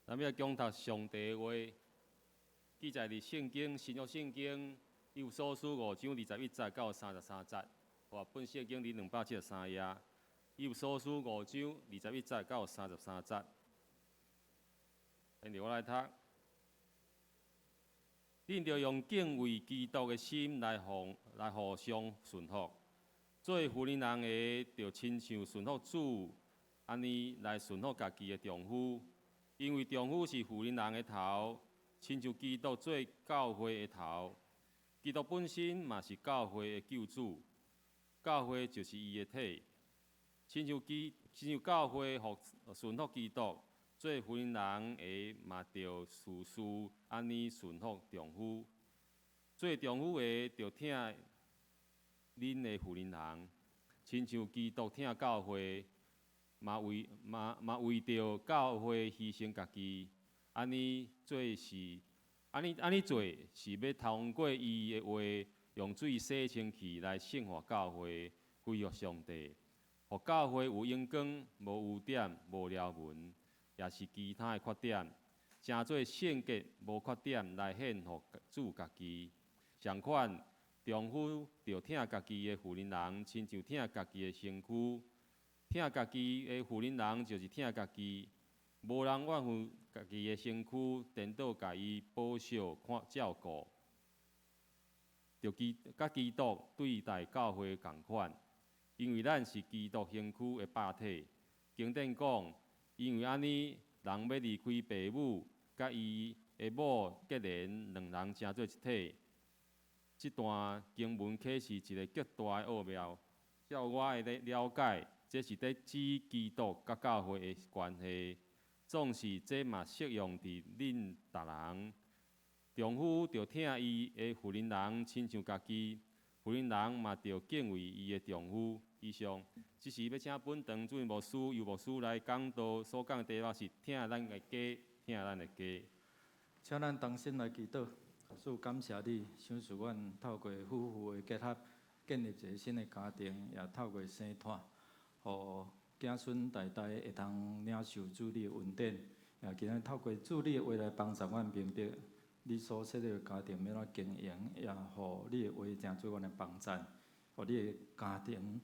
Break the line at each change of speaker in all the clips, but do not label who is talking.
咱欲來恭讀上帝的話，記載佇聖經新約聖經以弗所書五章二十一節到三十三節，和合本聖經佇273頁。以弗所書五章二十一節到三十三節。現在我來讀。恁著用敬畏基督的心來互相順服。做婦人的，著親像順服主，按呢來順服家己的丈夫。因為丈夫是婦人的頭，親像基督做教會的頭。基督本身嘛是教會的救主，教會就是伊的體。親像教會服順服基督，做婦人的嘛著事事按呢順服丈夫。做丈夫的著疼恁的婦人，親像基督疼教會，嘛為著教會犧牲家己，按呢做是欲通過伊的話，用水洗清氣來聖化教會，歸予上帝，予教會有榮光，無污點，無條紋，抑是其他的缺點，成做聖潔無缺點來獻予主家己。相款，丈夫著疼家己的婦人，親像疼家己的身軀。疼家己的婦人就是疼家己，無人怨恨家己的身軀，顛倒共伊保守看照顧，就佮基督對待教會仝款，因為咱是基督身軀的百體。經典講，因為按呢，人欲離開爸母，佮伊的某結連，兩人成做一體。這段經文啟示一个極大的奧妙，照我的了解，這是佇指基督佮教會的關係。總是這嘛適用佇恁逐人。丈夫著疼伊的婦人，親像家己；婦人嘛著敬畏伊的丈夫。以上，這時欲請本堂主任牧師尤牧師來講道，所講的題目是疼咱的家，疼咱的家。
請咱同心來祈禱，主感謝你，賞賜阮透過夫婦的結合，建立一个新的家庭，也透過生湠，予子孫代代會通領受主你的恩典。也今日透過主你的話來幫助阮明白，你所設立的家庭欲按怎經營，也予你的話成做阮的幫贊，予你的家庭，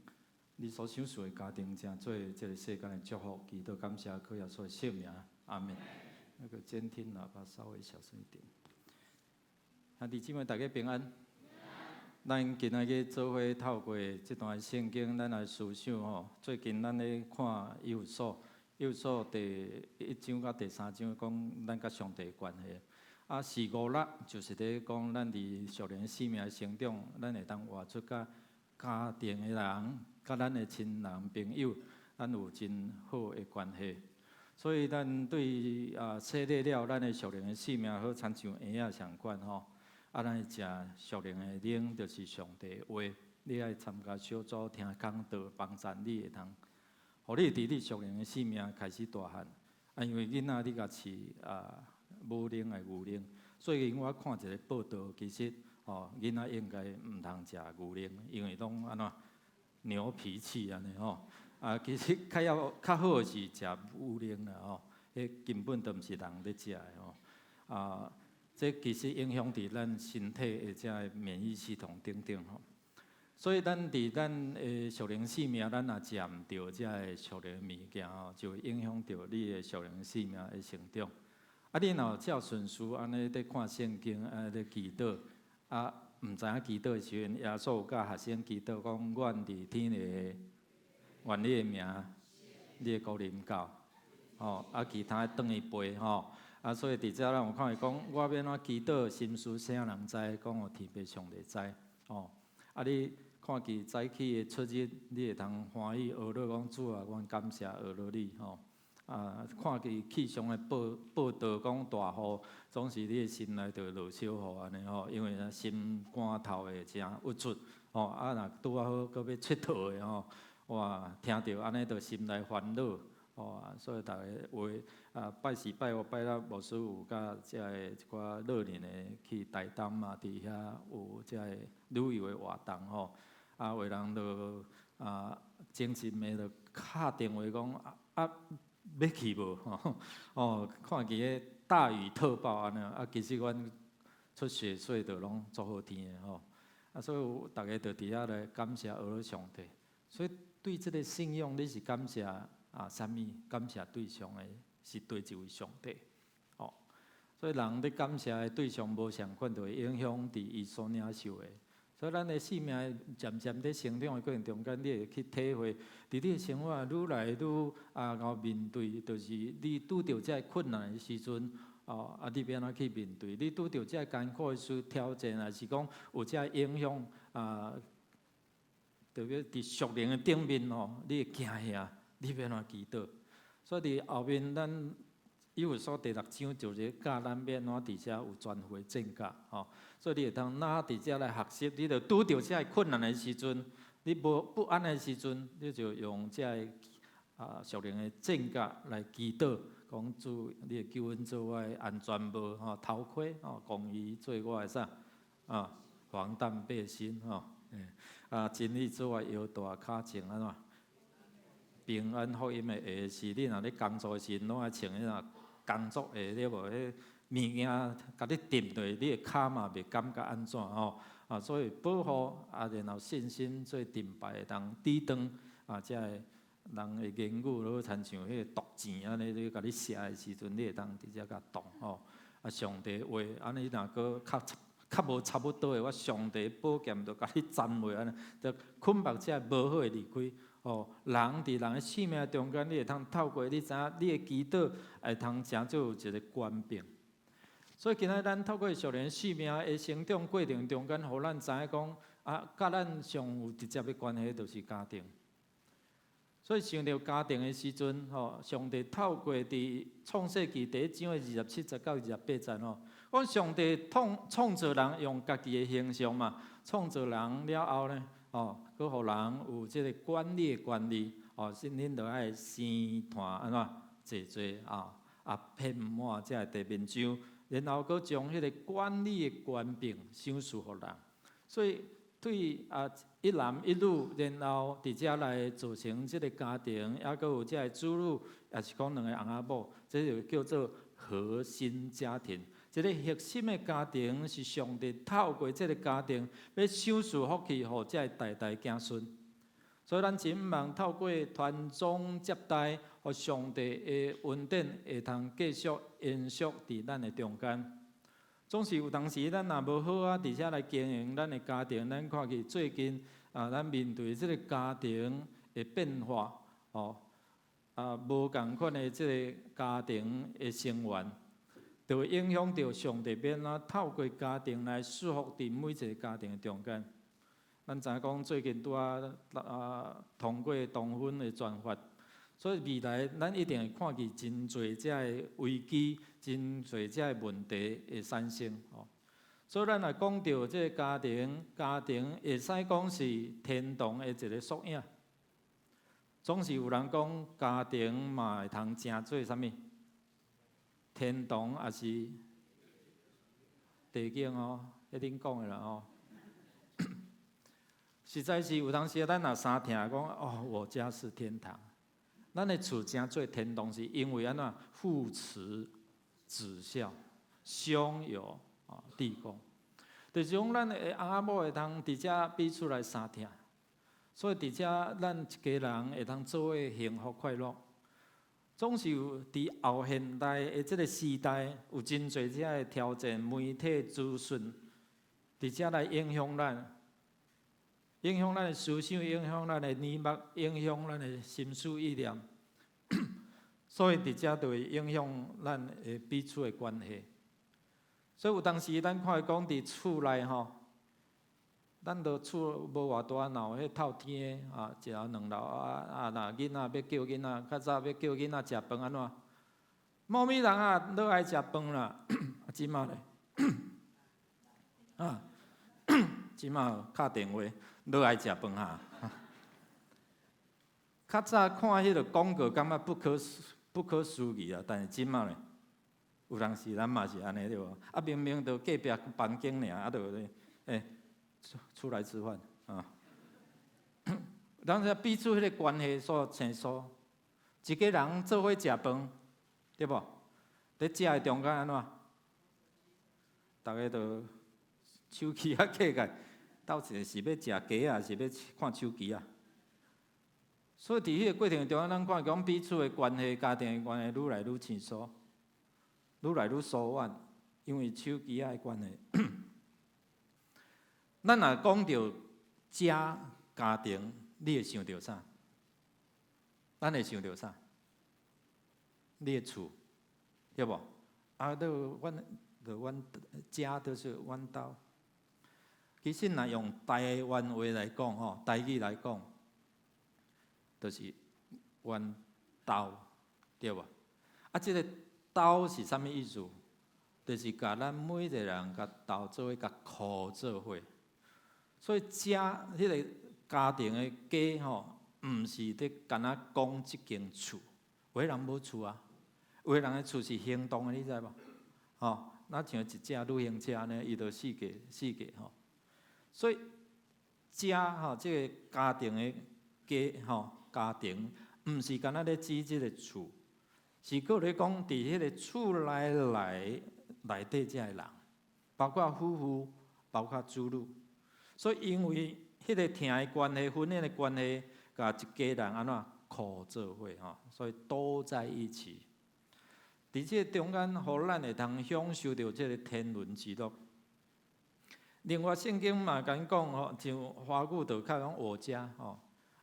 你所賞賜的家庭成做這个世間的祝福。祈禱感謝，靠耶穌的聖名，阿門。那個監聽喇叭稍微小聲一點。兄弟姊妹，大家平安。咱今仔日做伙透過這段聖經，咱來思想吼。最近咱咧看以弗所，以弗所第一章佮第三章講咱佮上帝的關係。啊，四五六就是咧講咱佇屬靈生命的成長，咱會當活出佮家庭的人、佮咱的親人朋友，咱有真好的關係。所以咱對啊，洗禮了，咱的屬靈的生命好親像嬰仔相款吼。啊，咱食屬靈的奶，就是上帝的話。你愛參加小組聽講道，幫贊你會通，予你佇你屬靈的生命開始大漢。啊，因為囡仔你共飼啊母奶的牛奶，最近我看一个報道，其實吼囡仔應該毋通食牛奶，因為攏按怎牛脾氣按呢吼。啊，其實較要較好的是食母奶啦吼，彼根本都毋是人咧食的吼。啊，這其實影響佇咱身體的這个免疫系統等等吼。所以咱佇咱的屬靈生命，咱若食毋著這个屬靈物件吼，就會影響著你的屬靈生命的成長。啊，你若有照順序按呢佇看聖經，按呢佇祈禱，啊，毋知影祈禱的時陣，耶穌有教學生祈禱講：願佇天的，願你的名，你的國臨到，吼，啊，其他轉伊背吼。啊，所以佇遮咱有看伊講，我欲按怎祈禱，心事啥人知？講予天父上帝知，吼。啊，你看見早起的出入，你會通歡喜呵樂講主啊，阮感謝呵樂你，吼。啊，看見氣象的報道講大雨，總是你的心內就落小雨按呢吼，因為心肝頭會誠鬱卒，吼。啊，若拄仔好閣欲𨑨迌的吼，哇，聽著按呢就心內煩惱，吼。所以逐个話啊，拜四拜五拜六，牧師有佮遮个一寡老年的去台東嘛，佇遐有遮个旅遊的活動吼。啊，有的人就啊，精神的就敲電話講啊，欲去無？吼，哦，看見彼大雨特報按呢，啊，其實阮出雪水就攏足好天的吼，啊，所以逐家就佇遐來感謝阿羅上帝。所以對這个信仰，你是感謝啊啥物？感謝對象的是佗一位上帝？哦，所以人咧感謝的對象無相仝，就會影響佇伊所領受的。所以咱的生命漸漸佇成長的過程中間，你會去體會，佇你的生活愈來愈啊，𠢕面對，就是你拄著這个困難的時陣，哦，啊，你欲按怎去面對？你拄著這个艱苦的事挑戰，抑是講有這个影響啊，特別佇屬靈的頂面吼，你會驚嚇，你欲按怎祈禱？所以佇後面咱以弗所第六章就是教咱欲按怎佇遮有全副的戰甲吼，所以你會當哪佇遮來學習，你著拄著這个困難的時陣，你無不安的時陣，你就用這个啊屬靈的戰甲來祈禱，講主，你的救恩做我的安全帽吼，頭盔吼，公義做我的啥啊防彈背心吼，啊真理做我的腰帶跤穿按怎？平安福音的鞋是你若咧工作的時陣，攏愛穿彼個工作鞋對無？彼物件共你糞落，你的跤嘛袂感覺按怎吼？啊，所以保護啊，然後信心做盾牌會當抵擋啊，這个人的言語，好親像彼個毒箭按呢，咧共你射的時陣，你會當直接共擋吼。啊，上帝話按呢，若閣較較無差不多的，我上帝寶劍就共你斬落按呢，就捆縛這個無好的離開。哦，人佇人的生命中間，你會通透過你知影，你的祈禱會通成就一个權柄。所以今仔咱透過屬靈生命的成長過程中間，予咱知影講啊，佮咱上有直接的關係，就是家庭。所以想著家庭的時陣，吼，上帝透過佇創世記第一章的27節到28節吼，講上帝創創造人用家己的形象嘛，創造人了後呢，哦，閣予人有這个管理的權利，哦，恁著愛生湠按怎濟濟啊，啊，遍滿這个地面上，然後閣將彼个管理的權柄賞賜予人。所以對啊，一男一女，然後佇遮來組成這个家庭，抑閣有這个子女，抑是講兩个翁仔某，這就叫做核心家庭。這个核心的家庭是上帝透過這个家庭，欲賞賜福氣予這个代代子孫。所以咱真望透過傳宗接代，予上帝的恩典會通繼續延續佇咱的中間。總是有當時咱若無好啊，佇遮來經營咱的家庭，咱看見最近啊，咱面對這个家庭的變化，哦，啊，無仝款的這个家庭的成員，就會影響著上帝欲按怎透過家庭來祝福佇每一个家庭的中間。咱知影講最近拄仔啊通過同婚的專法，所以未來咱一定會看見真濟這个危機，真濟這個問題會產生。吼，所以咱若講著這个家庭，家庭會使講是天堂的一个縮影。總是有人講家庭嘛會通成做啥物？天堂抑是地獄哦，彼恁講的啦吼。實在是有當時咱若相聽講哦，我家是天堂。咱的厝成做天堂，是因為按怎？父慈子孝，兄友啊弟恭，就是講咱的翁仔某會通佇遮彼此來相疼，所以佇遮咱一家人會通做伙幸福快樂。總是有佇後現代的這个時代，有真濟這个挑戰，媒體資訊佇遮來影響咱，影響咱的思想，影響咱的耳目，影響咱的心思意念。所以佇遮就會影響咱的彼此的關係。所以有當時咱看伊講佇厝內吼，咱都厝無偌大，若有彼透天的啊，一樓兩樓啊啊，若囡仔欲叫囡仔，較早欲叫囡仔食飯按怎？某物人啊，落來食飯啦，啊，這馬咧，啊，這馬敲電話落來食飯哈。較早看彼个廣告，感覺不可思議啊！但是這馬咧，有當時咱嘛是按呢對無？啊，明明就隔壁房間爾，啊，就欸出來吃飯啊。當時彼此彼个關係煞生疏，一家人做伙食飯，對無？佇食的中間按怎？逐家都手機仔起來，鬥一個是欲食雞仔，抑是欲看手機仔？所以佇彼個過程中間，咱看講彼此的關係、家庭的關係愈來愈親疏，愈來愈疏遠，因為手機仔的關係。咱若講著家家庭，你會想著啥？咱會想著啥？你的厝，對無？啊，都阮，就阮家就是阮兜。其實若用台灣話來講吼，台語來講，就是阮兜，對無？啊，這個兜是啥物意思？就是共咱每一個人共兜做伙，共箍做伙。所以家彼個家庭的家吼，毋是佇干焦講這間厝，有的人無厝啊，有的人的厝是行動的，你知無？吼，若像一隻旅行車按呢，伊就四界四界吼。所以家吼，這個家庭的家吼，家庭毋是干焦咧指這個厝，是閣咧講佇彼個厝內內內底遮的人，包括夫婦，包括子女。所以因為彼個疼的關係、婚姻的關係，共一家人按怎箍做伙吼，所以都在一起。佇這個中間，予咱會通享受著這個天倫之樂。另外，聖經嘛共講吼，像華語就較講我家吼，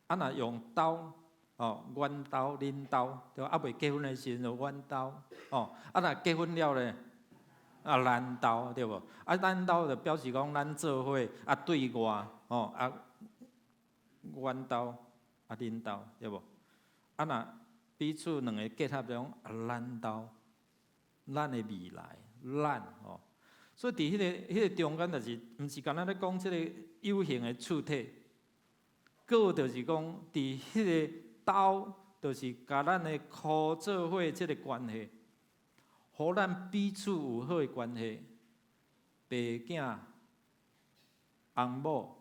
啊若用兜吼，阮兜、恁兜，對吧？猶未結婚的時陣就阮兜，吼，啊若結婚了咧，啊咱兜對無？啊咱兜就表示講咱做伙啊對外吼啊，阮兜啊恁兜對無？啊若彼此兩个結合就講啊咱兜，咱的未來，咱吼。所以佇彼個中間，就是毋是干焦咧講這个有形的厝體，閣就是講佇彼个兜，就是共咱的箍做伙這个關係，予咱彼此有好的關係，爸囝、翁某。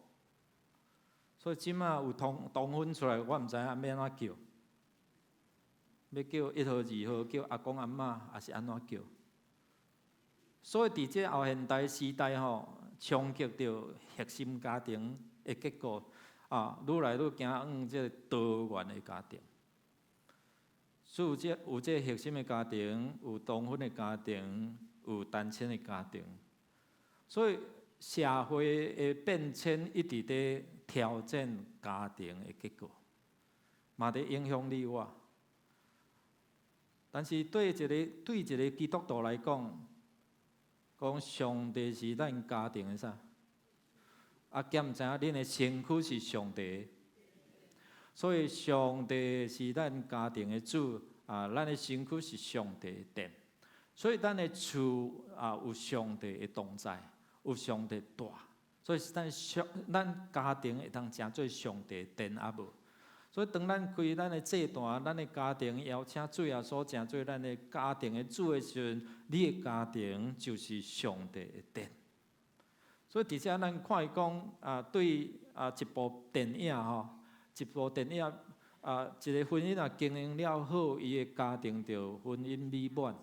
所以這馬有同婚出來，我毋知影欲按怎叫，欲叫一號、二號，叫阿公阿嬤，抑是按怎叫？所以佇這後現代時代吼，衝擊著核心家庭的結果，啊，愈來愈走向這个多元的家庭。所以有這核心的家庭，有同婚的家庭，有單親的家庭。所以社會的變遷一直佇挑戰家庭的結構，嘛佇影響你我。但是對一個基督徒來講，講上帝是咱家庭的啥？啊，敢毋知影恁的身軀是上帝，所以上帝是咱家庭的主啊，咱的身軀是上帝的殿，所以咱的厝啊有上帝的同在，有上帝蹛，所以咱家庭會當成做上帝的殿啊無？所以當咱開咱的祭壇，咱的家庭邀請主耶穌成做咱的家庭的主的時陣，你的家庭就是上帝的殿。所以佇遮咱看伊講啊，對啊一部電影吼，一部電影啊，一个婚姻若經營了好，伊的家庭就婚姻美滿。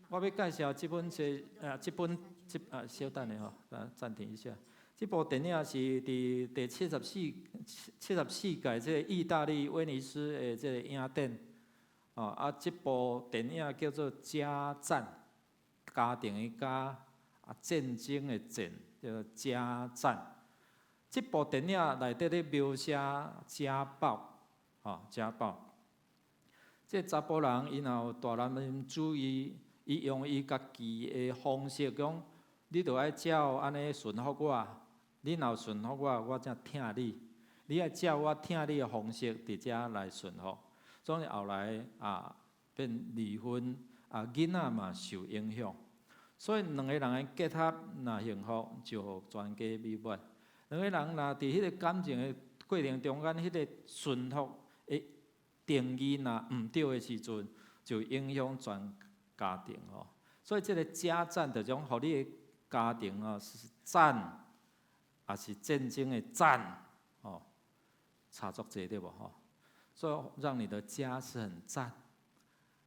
我欲介紹這本冊啊，這本這啊，稍等下吼，啊暫停一下。這部電影是佇第74屆這個意大利威尼斯的這個影展，哦啊，這部電影叫做《家戰》，家庭的家，啊戰爭的戰，叫做《家戰》。這部電影內底咧描寫家暴，吼家暴。這查埔人伊若有大男人主義，伊用伊家己的方式講，你著愛照按呢順服我。你若有順服我，我才疼你。你愛照我疼你的方式，佇遮來順服。所以後來啊，變離婚啊，囡仔嘛受影響。所以兩个人的結合若幸福，就予全家美滿。兩个人若佇彼个感情的過程中間，彼个順服的定義若毋對的時陣，就影響全家庭吼。所以這个家戰就講，予你的家庭吼是戰，抑是戰爭的戰，吼，差足濟對無吼？所以讓你的家是很讚，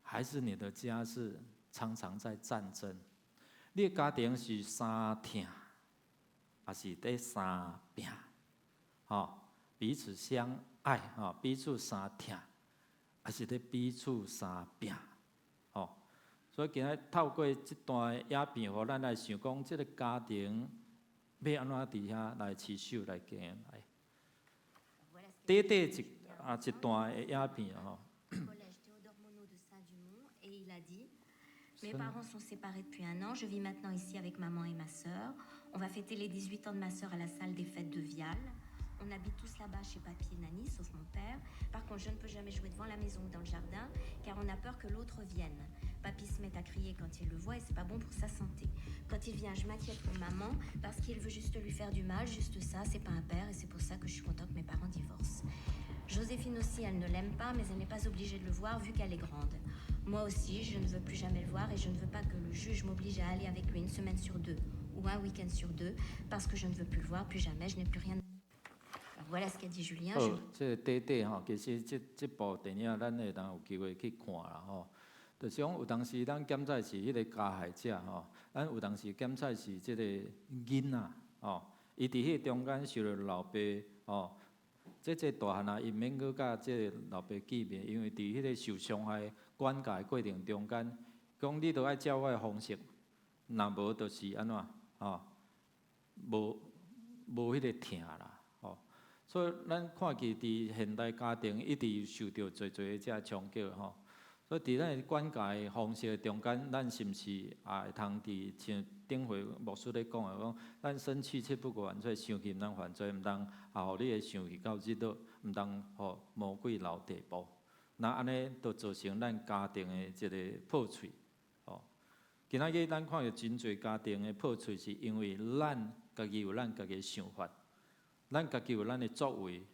還是你的家是常常在戰爭？你的家庭是相疼，抑是佇相拚？吼，彼此相愛，吼，彼此相疼，抑是佇彼此相拚？吼，所以今仔透過這段影片，予咱來想講，這个家庭欲按怎佇遐來持守來經營來。短短一啊一段的影片吼。
Mes parents sont séparés depuis un an. Je vis maintenant ici avec maman et ma sœur. On va fêter les 18 ans de ma sœur à la salle des fêtes de Vial. On habite tous là-bas chez papy et Nani, sauf mon père. Par contre, je ne peux jamais jouer devant la maison ou dans le jardin, car on a peur que l'autre vienne. Papy se met à crier quand il le voit et c'est pas bon pour sa santé. Quand il vient, je m'inquiète pour maman parce qu'il veut juste lui faire du mal, juste ça, c'est pas un père et c'est pour ça que je suis content que mes parents divorcent. Joséphine aussi, elle ne l'aime pas, mais elle n'est pas obligée de le voir vu qu'elle est grande. Moi aussi, je ne veux plus jamais le voir et je ne veux pas que le juge m'oblige à aller avec lui une semaine sur deux ou un week-end sur deux parce que je ne veux plus le voir, plus jamais, je n'ai plus rien. Alors voilà ce qu'a dit Julien.
好，這个短短吼，其實這部電影咱會當有機會去看啦吼。就是講有當時咱檢查是彼个加害者吼，咱有當時檢查是這个囡仔吼，伊佇彼个中間受著老爸吼，這大漢啊，伊毋免閣佮這个老爸見面，因為佇彼个受傷害管教的過程中間，講你著愛照我的方式，若無就是按怎吼，無彼个疼啦吼。所以咱看見佇現代家庭一直受著濟濟的這衝擊吼。所以佇咱的管教的方式的中間，咱是毋是也會通佇像頂回牧師咧講的講，咱生氣切不可犯罪，生氣毋通犯罪，毋通啊，予你的生氣到日落，毋通予魔鬼留地步。那按呢，就造成咱家庭的一个破碎。吼，今仔日咱看著真濟家庭的破碎，是因為咱家己有咱家己的想法，咱家己有咱的作為。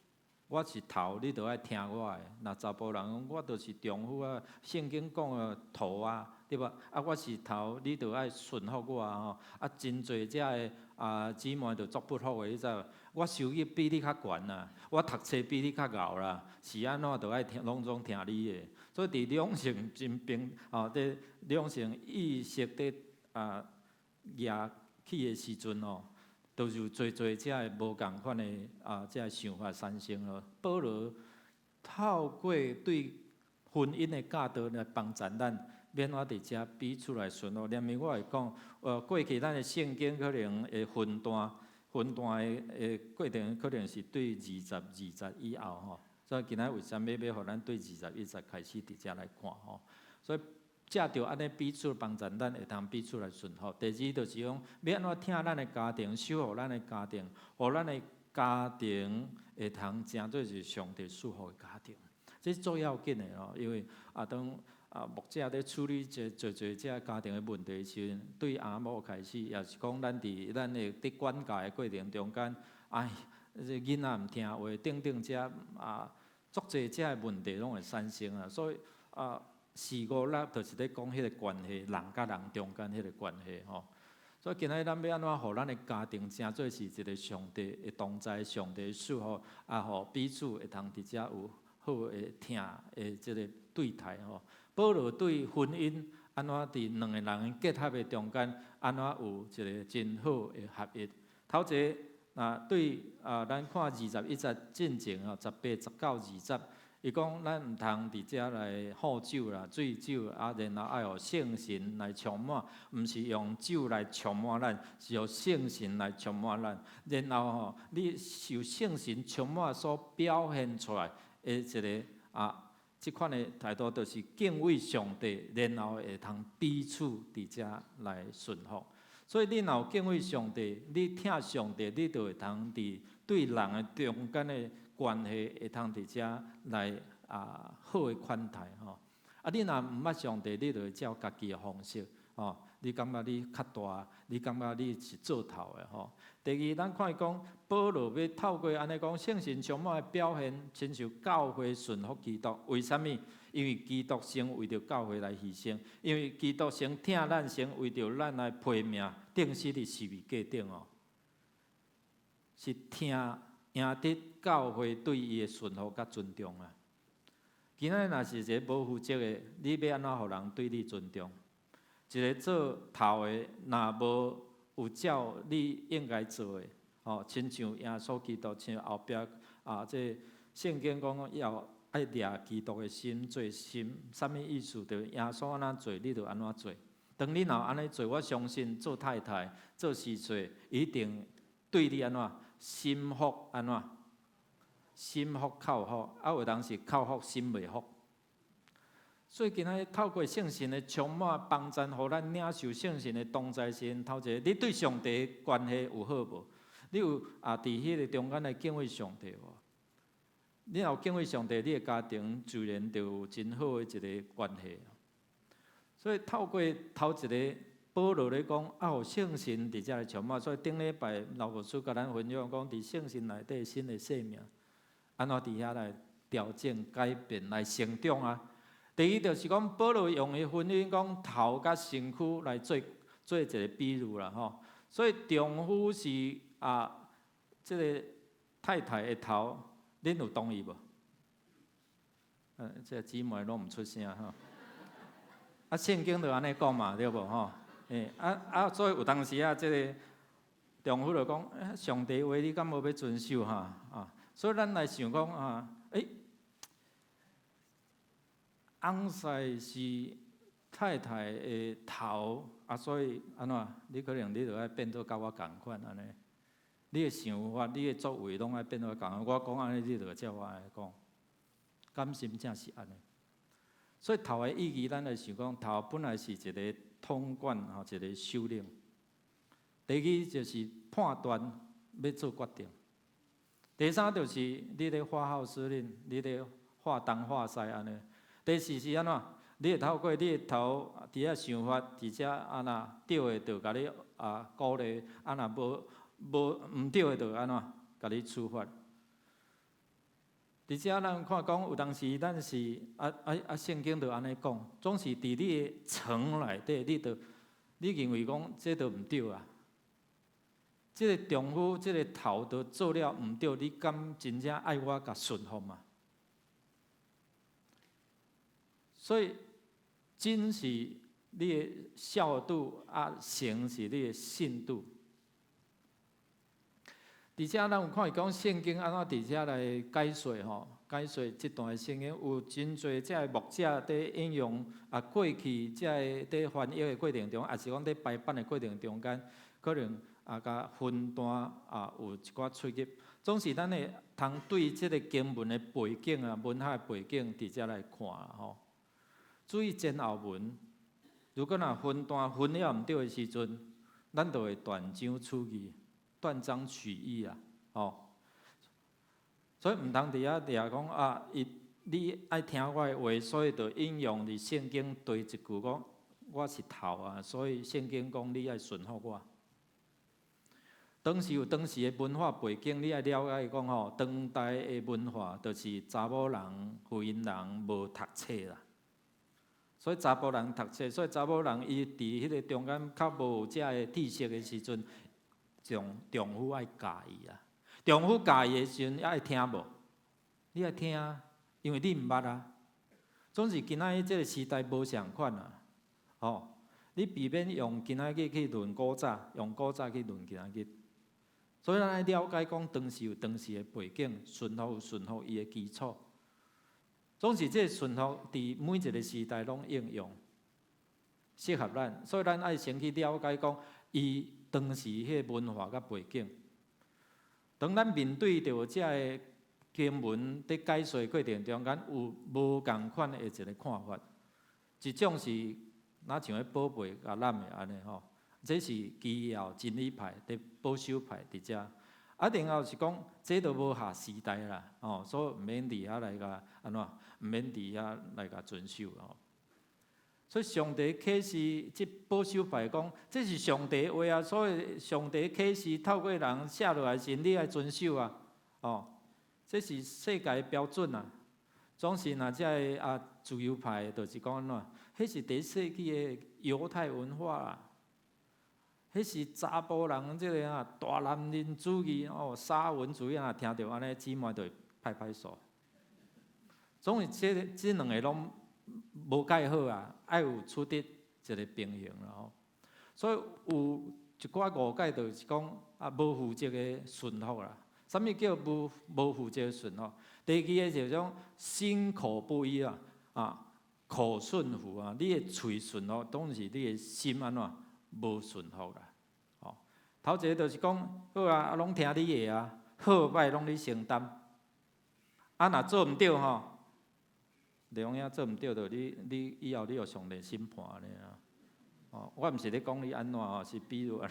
我是頭，你著愛聽我的。若查埔人講，我就是丈夫啊，聖經講的頭啊，對無？啊，我是頭，你著愛順服我啊吼。啊，真濟遮的啊姊妹就足不服的，你知無？我收入比你較懸啊，我讀冊比你較𠢕啦，是按怎就愛聽，攏總聽你的。所以佇兩性真平，吼，佇兩性意識佇啊夯起的時陣吼，都有濟濟遮个無仝款的啊，遮个想法產生咯。保羅透過對婚姻的教導來幫助咱，免怎佇遮彼此來順服。連綿我會講，過去咱的聖經可能會分段，分段的過程可能是對二十二節以後吼。所以今仔為啥物欲予咱對二十一節開始佇遮來看吼？所以藉著按呢彼此幫助，咱會通彼此來順服。第二就是講，欲按怎疼咱的家庭，守護咱的家庭，予咱的家庭會通成做是上帝祝福的家庭。這是最要緊的哦，因為啊，當啊牧者咧處理這濟濟這家庭的問題時陣，對阿某開始，也是講咱佇咱的佇管教的過程中間，哎，這囡仔毋聽話，等等這啊，足濟這个問題攏會產生啊，所以啊，四五六就是咧講彼个關係，人佮人中間彼个關係吼。所以今仔日咱欲按怎予咱的家庭成做是一个上帝的同在、上帝的祝福，啊，予彼此會通佇遮有好的疼的這个對待吼。保羅對婚姻按怎佇兩個人結合的中間，按怎有一個真好的合一。頭一个啊，對啊，咱看二十一節進前吼，18、19、二十。伊講咱毋通佇遮來喝酒啦、醉酒啊，然後愛予聖神來充滿，毋是用酒來充滿咱，是予聖神來充滿咱。然後吼，你受聖神充滿所表現出來的一个啊，這款的態度，就是敬畏上帝，然後會通彼此佇遮來順服。所以你若有敬畏上帝，你疼上帝，你就會通佇對人的中間的關係會通佇遮來啊好的款待吼。啊，你若毋捌上帝，你就會照家己的方式吼。你感覺你較大，你感覺你是做頭的吼。第二，咱看伊講，保羅欲透過按呢講聖神充滿的表現，親像教會順服基督。為啥物？因為基督先為著教會來犧牲，因為基督先疼咱，先為著咱來賠命，釘死佇十字架頂哦。是疼贏得教會對伊的順服佮尊重啊！今仔若是一个無負責的，你欲按怎予人對你尊重？一個做頭的，若無有照你應該做的，吼，親像耶穌基督，親像後壁啊，這聖經講要愛掠基督的心做心，啥物意思？就耶穌按怎做，你就按怎做。當你若按呢做，我相信做太太、做婿娶，一定對你按怎心服按怎心服口服，啊有當時口服心袂服。所以今仔日透過聖神的充滿幫贊，予咱領受聖神的同在時，頭一個，你對上帝關係有好無？你有啊？佇彼个中間來敬畏上帝無？你若有敬畏上帝，你的家庭自然就有真好的一个關係。所以透過頭一个保羅咧講，啊，予聖神佇遮來充滿。所以頂禮拜老牧師共咱分享講，佇聖神內底新的生命，按怎佇遐來調整、改變、來成長啊？第二就是講，保羅用伊婚姻講頭佮身軀來做做一个比喻啦吼。所以丈夫是啊，這个太太的頭，恁有同意無？這个姊妹攏毋出聲吼。啊，聖經就按呢講嘛，對無吼？欸，啊啊，所以有當時啊，這个丈夫就講，上帝話你敢無欲遵守哈？啊，所以咱來想講啊，欸，翁婿是太太的頭啊，所以按怎？你可能你就愛變做佮我仝款按呢。你的想法、你的作為攏愛變做仝款。我講按呢，你就會照我按呢講。敢真正是按呢？所以頭的意義，咱來想講，頭本來是一个統管吼，一个首領。第二就是判斷欲做決定。第三就是你咧發號施令，你咧劃東劃西按呢。第四是按怎？你會透過你的頭佇遐想法，佇遮按怎對的，就共你啊鼓勵；啊若無無毋對的，就按怎共你處罰。佇遮咱看講，有當時咱是啊啊啊，聖經就按呢講，總是佇你的床內底，你就你認為講這都毋對啊。這个丈夫，這个頭都做了毋對，你敢真正愛我共順服嗎？所以真是你的孝度，啊，誠是你的信度。佇遮咱有看伊講聖經按怎佇遮來解說吼，解說這段聖經有真濟這个牧者佇引用啊，過去這个佇翻譯的過程中，抑是講佇排版的過程中間，可能啊共分段啊有一寡出入。總是咱會通對這个經文的背景啊、文學的背景佇遮來看吼。注意前後文，如果若分段分了毋對的時陣，咱就會斷章取義、斷章取義啊，吼。所以毋通佇遐掠講啊，伊你愛聽我的話，所以就引用佇聖經對一句講，我是頭啊，所以聖經講你愛順服我。當時有當時的文化背景，你愛了解講吼，當代的文化就是查某人、婦人無讀冊啦。所以查埔人讀冊，所以查某人伊佇彼个中間較無這个知識的時陣，丈丈夫愛教伊啊。丈夫教伊的時陣，愛聽無？你愛聽啊，因為你毋捌啊。總是今仔日這个時代無仝款啊，吼！你避免用今仔日去論古早，用古早去論今仔日。所以咱愛了解講當時有當時的背景，順服有順服伊的基礎。總是這个順服佇每一個時代攏應用，適合咱，所以咱愛先去了解講伊當時彼个文化佮背景。當咱面對著這个經文佇解說過程中間有無仝款的一个看法，一種是若像彼寶貝共攬的按呢吼，這是基要真理派佇保守派佇遮。啊，另外是講，這都無合時代啦，吼，所以毋免佇遐來共按怎，毋免佇遐來共遵守吼。所以上帝啟示，這保守派講，這是上帝話啊，所以上帝啟示透過人寫落來時，你愛遵守啊，吼，這是世界標準啊。總是若這个啊自由派，就是講按怎，彼是第一世紀的猶太文化啊。彼是查埔人這个啊大男人主義哦，沙文主義啊，聽著按呢姊妹就會拍拍手。總是這兩个攏無蓋好啊，愛有取得一个平衡啦吼。所以有一寡誤解，就是講啊，無負責的順服啦。啥物叫無負責的順服？第二个就是講心口不一啊，啊，口順服啊，你的喙順服，當然是你的心按怎無順服啦。吼，頭一个就是講好啊，啊攏聽你的啊，好歹攏你承擔。啊，若做毋對吼，李榮兄做毋對，就你以後你予上帝審判按呢啊。哦，我毋是咧講你按怎吼，是比如啊，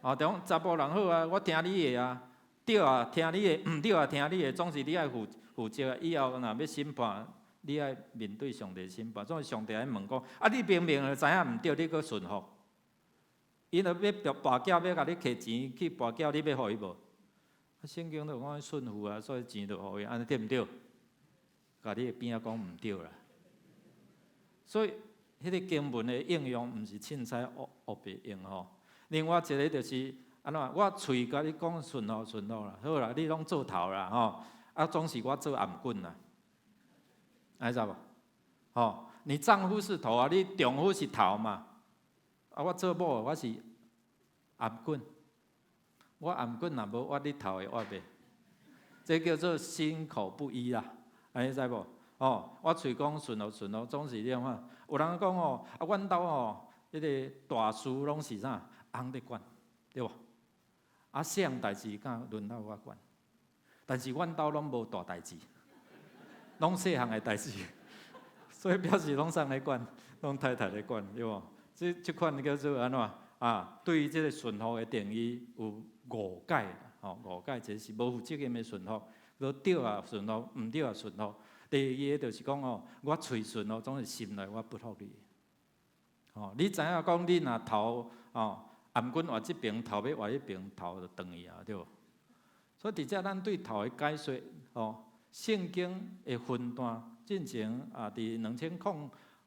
哦，就講查埔人好啊，我聽你的啊，對啊，聽你的，毋對啊，聽你的，總是你愛負責啊。以後若欲審判，你愛面對上帝審判，總是上帝愛問講，啊，你明明就知影毋對，你閣順服，伊若欲跋筊欲共你提錢去跋筊，你欲予伊無？啊，聖經就講順服啊，所以錢就予伊，按呢對毋對？共你的邊仔講毋對啦。所以，彼个經文的應用毋是凊彩烏烏白用吼。另外一个就是按怎，我喙共你講順服順服啦，好啦，你攏做頭啦吼，啊，總是我做頷頸啦，按呢知無？吼，你丈夫是頭啊，你丈夫是頭嘛，啊，我做某我是頷頸，我頷頸若無倚你頭會倚袂？這叫做心口不一啦，按呢知無？哦，我喙講順服順服，總是按怎？有人講吼，啊，阮兜吼，彼个大事攏是啥？翁咧管，對無？啊，細項代誌敢輪到我管，但是阮兜攏無大代誌，攏細項的代誌，所以表示攏啥咧管？攏太太咧管，對無？這款叫做按怎？啊，對於這个順服的定義有誤解，吼，誤解，這是無負責任的順服，閣對也順服，毋對也順服。第二个就是講吼，我喙順服，總是心內我不服你。吼，你知影講你若頭吼，頷頸倚這爿，頭欲倚彼爿，頭就斷去啊，對無？所以佇遮咱對頭的解說，吼，聖經的分段進前啊，佇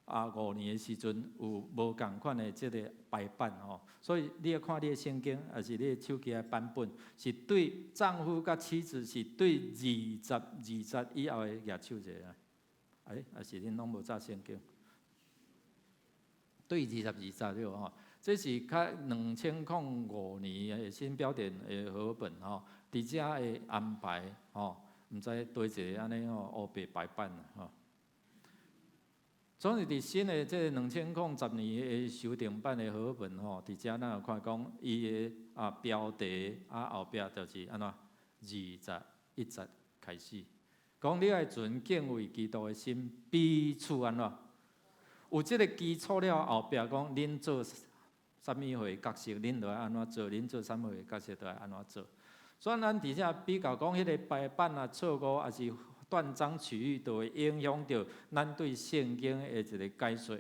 2005年的時陣有無仝款的這个排版吼，所以你欲看你的聖經，抑是你的手機的版本，是對丈夫佮妻子是對22節以後的舉手者啊，欸，抑是恁攏無紮聖經？對22節對無吼？這是較2005年的新標點的和合本吼，佇遮的安排吼，毋知佗一个按呢吼烏白排版吼。總是佇新的這2010年的修訂版的和合本吼，佇遮咱有看講伊的啊標題啊後壁就是按怎21節開始，講你愛存敬畏基督的心，彼此按怎？有這个基礎了後壁講恁做啥物貨角色，恁就愛按怎做；恁做啥物貨角色，就愛按怎做。所以咱佇遮比較講，彼个排版啊錯誤，抑是斷章取義，都會影響著咱對聖經的一个解說。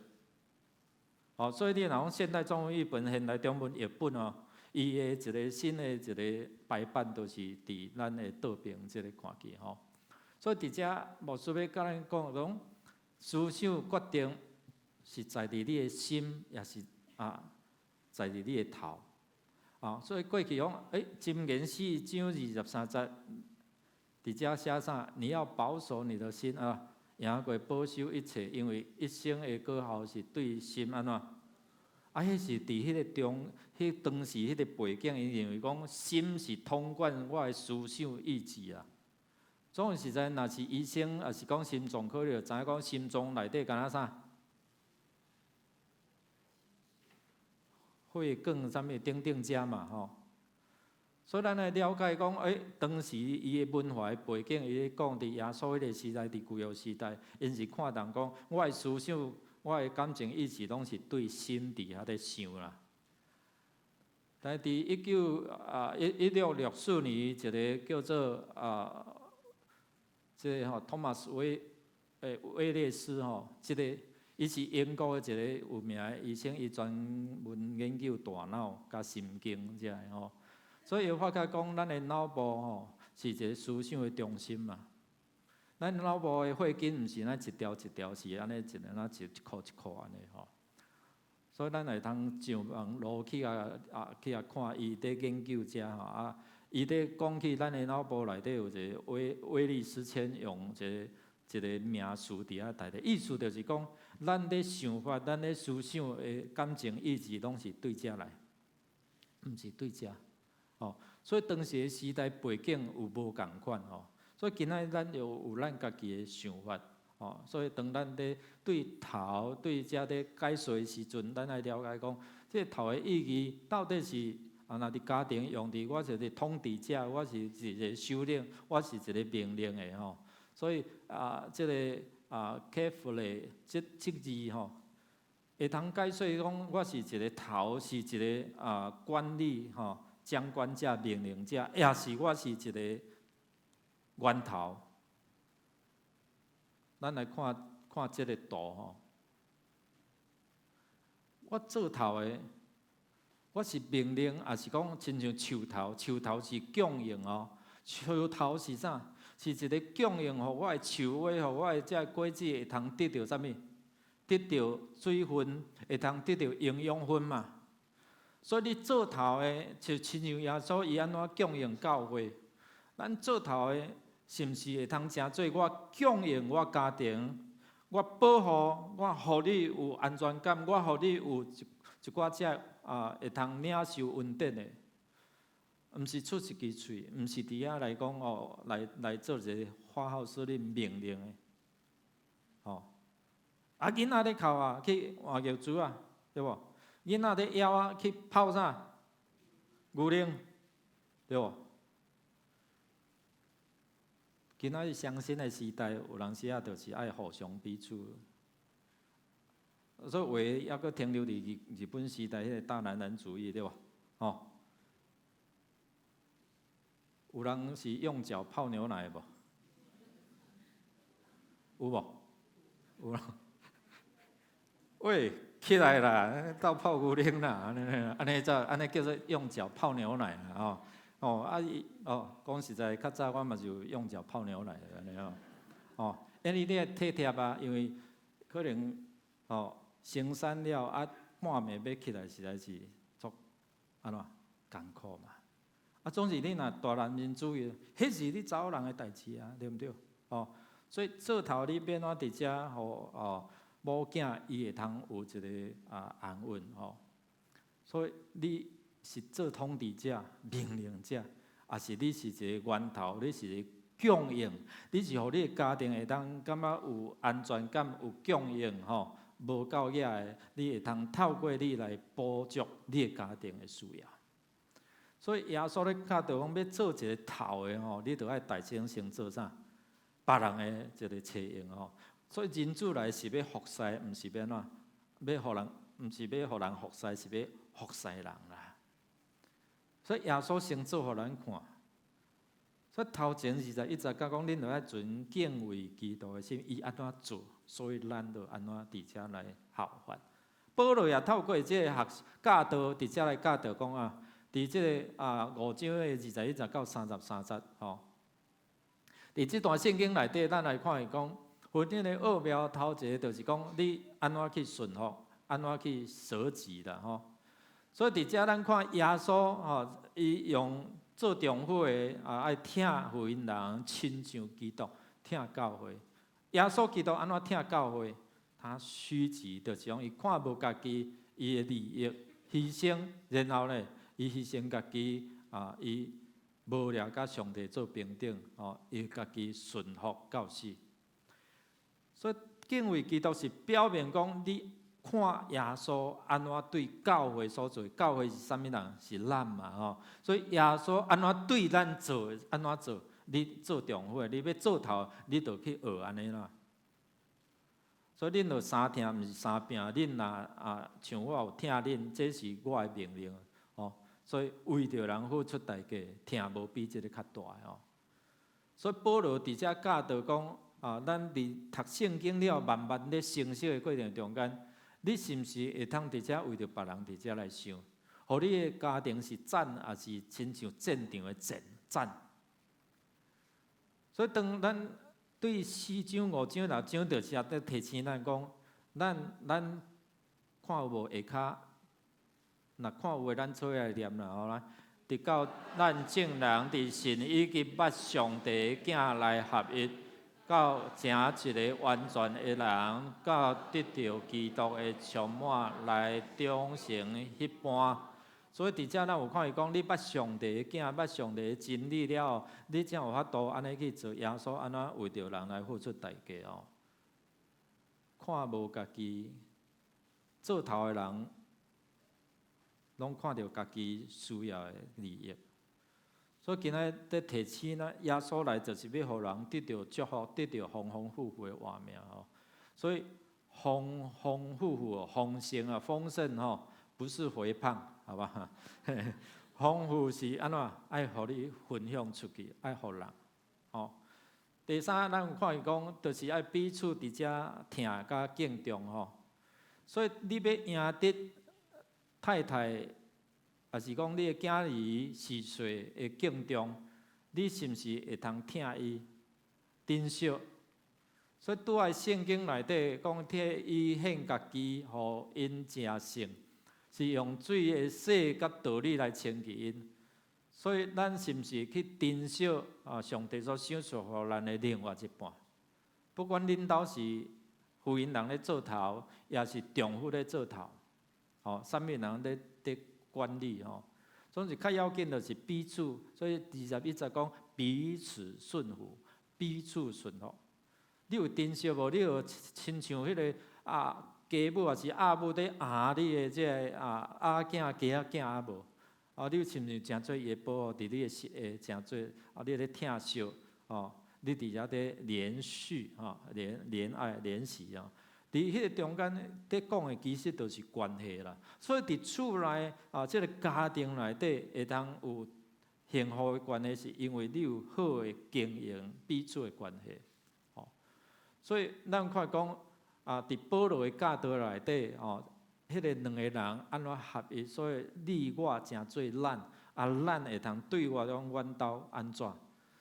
哦，所以你若講現代中文譯本、現代中文譯本哦，伊的一个新的一个排版，都是佇咱的倒爿這个看見吼。所以佇遮牧師欲共咱講，講思想決定是在佇你的心，抑是啊，在佇你的頭。啊，所以過去講，欸，箴言4章23節，佇遮寫啥？你要保守你的心啊，贏過保守一切，因為一生的果效是對心按怎？啊，彼是佇彼个中，彼當時彼个背景，伊認為講心是統管我的思想意志啊。總是實在，若是醫生，抑是講心臟科，你就知影講心臟內底敢若啥？血管啥物等等遮嘛吼。所以咱來了解講，欸，當時伊的文化的背景，伊咧講佇耶穌彼个時代，佇舊約時代，𪜶是看重講，我的思想、我的感情意志，攏是對心佇遐咧想啦。但佇1664年，一个叫做啊，這个吼托馬斯威列斯吼，這个伊是英國的一个有名的醫生，伊專門研究大腦佮神經這个吼。所以伊發覺講，咱的腦部吼是一个思想的中心嘛。咱腦部的血筋毋是咱一條一條，是按呢一个若一箍一箍按呢吼。所以咱會通上網路去共看伊佇研究遮吼啊，伊佇講起咱的腦部內底有一个威利斯鉛用一个一个名詞佇遐代替，意思就是講，咱咧想法、咱咧思想的感情意志，攏是對遮來，毋是對遮。哦，所以當時的時代背景有無仝款吼，所以今仔日咱又有咱家己的想法，哦，所以當咱咧對頭對遮咧解說的時陣，咱愛了解講，這個頭的意義到底是啊，若佇家庭用佇我是一個統治者，我是一個首領，我是一個命令的吼。所以啊，這個啊，kephale 這這字吼，會通解說講，我是一個頭，是一個啊管理吼，掌管者、命令者，抑是我是一個源頭。咱來看看這個圖吼，我做頭的，我是命令，抑是講親像樹頭？樹頭是供應哦，樹頭是啥？是一個供應，予我的樹尾，予我的這果子會通得著啥物？得著水分，會通得著營養分嘛。所以你做頭的，就親像耶穌伊按怎供應教會，咱做頭的，是毋是會通成做我供應我家庭，我保護我，予你有安全感，我予你有一一寡這啊會通領受恩典的，毋是出一支喙，毋是佇遐來講哦，來來做一個發號施令命令的，吼。啊，囡仔咧哭啊，去換尿苴啊，對無？囡仔咧枵啊，去泡啥？牛奶，對無？今仔日相信的時代，有當時仔就是愛互相彼此。所以話猶閣停留佇日日本時代彼個大男人主義，對無？吼。有人是用腳泡牛奶無？有無？有啦。喂，起來啦，鬥泡牛奶啦，按呢按呢才按呢叫做用腳泡牛奶啦，吼。哦啊伊哦，講實在，較早我嘛是有用腳泡牛奶的按呢吼。哦，因為你愛體貼啊，因為可能哦生產了啊半暝欲起來，實在是足按怎艱苦嘛。啊，總是你若大男人主義，彼是你查某人的代誌啊，對毋對？哦，所以做頭你欲按怎佇遮予哦某囝伊會通有一個啊安穩吼。所以你是做統治者、命令者，抑是你是一個源頭？你是一個供應？你是予你的家庭會當感覺有安全感、有供應吼，無夠額的，你會通透過你來補足你的家庭的需要。所以耶穌咧教導講，欲做一個頭的吼，你著愛代先先做啥？別人的一個冊用吼。所以人子來是欲服侍，毋是欲按怎？欲予人，毋是欲予人服侍，是欲服侍人啦。所以耶穌先做予咱看。所以頭前21節講講，恁著愛存敬畏基督的心，伊按怎做，所以咱著按怎佇遮來效法。保羅也透過這個學教導，佇遮來教導講啊，佇這個啊五章的21節到33節吼。佇這段聖經內底，咱來看伊講婚姻的奧妙，頭一個就是講你按怎去順服，按怎去捨己啦吼。所以佇遮咱看耶穌吼，伊用做丈夫的啊，愛疼婦人，親像基督疼教會。耶穌基督按怎疼教會？他虛己，就是講伊看無家己伊的利益犧牲，然後呢，伊犧牲家己啊，伊無掠佮上帝做平等，吼，伊家己順服到死。所以敬畏基督是表明講，你看耶穌按怎對教會所做，教會是啥物人？是咱嘛吼。所以耶穌按怎對咱做，按怎做？你做丈夫的，你欲做頭，你就去學按呢啦。所以恁著相疼，毋是相拚。恁若啊像我有疼恁，這是我的命令吼。所以為著人付出代價，疼無比這个較大的吼。所以保羅佇遮教導講啊，咱佇讀聖經了，慢慢咧成熟的過程中間，你是毋是會通佇遮為著別人佇遮來想？予你的家庭是讚，抑是親像戰場的戰戰？所以當咱對四章、五章、六章，就是也佇提醒咱講，咱咱看有無下跤，若看有的，咱做伙來念啦吼來。直到咱眾人佇神以及捌上帝的囝來合一，到成一个完全的人，到得著基督的充滿來長成彼般。所以佇遮咱有看伊講，你捌上帝的囝，捌上帝的真理了後，你才有法度按呢去做耶穌按怎為著人來付出代價哦。看無家己做頭的人，攏看著家己需要的利益。所以今仔日佇提醒咱，耶穌來就是欲予人得著祝福，得著豐豐富富的活命吼。所以豐豐富富、豐盛啊，豐盛吼，不是肥胖，好吧？豐富是按怎？愛予你分享出去，愛予人。吼。第三，咱有看伊講，就是愛彼此佇遮疼佮敬重吼。所以你欲贏得太太，抑是講你的囝兒婿婿的敬重，你是毋是會通疼伊、珍惜？所以拄仔聖經內底講，替伊獻家己，予𪜶食性，是用水的洗佮道理來清潔𪜶。所以咱是毋是去珍惜啊？上帝所賞賜予咱的另外一半？不管恁兜是婦人人咧做頭，抑是丈夫咧做頭，吼，啥物人咧管理吼，總是較要緊就是彼此。所以21節講彼此順服，彼此順服。你有珍惜無？你有親像彼个啊家母抑是阿母佇焱你的這个啊阿囝囝仔囝仔無？啊，你有親像誠做伊的保護，佇你的實會誠做啊，你咧疼惜哦，你佇遐佇憐恤吼，憐憐愛憐惜哦。佇彼個中間，佇講的其實就是關係啦。所以佇厝內啊，這个家庭內底會當有幸福的關係，是因為你有好的經營彼此的關係。吼，所以咱看講啊，佇保羅的教導內底，吼，彼个兩个人按怎合一，所以你我成做咱，啊，咱會通對外講阮兜按怎？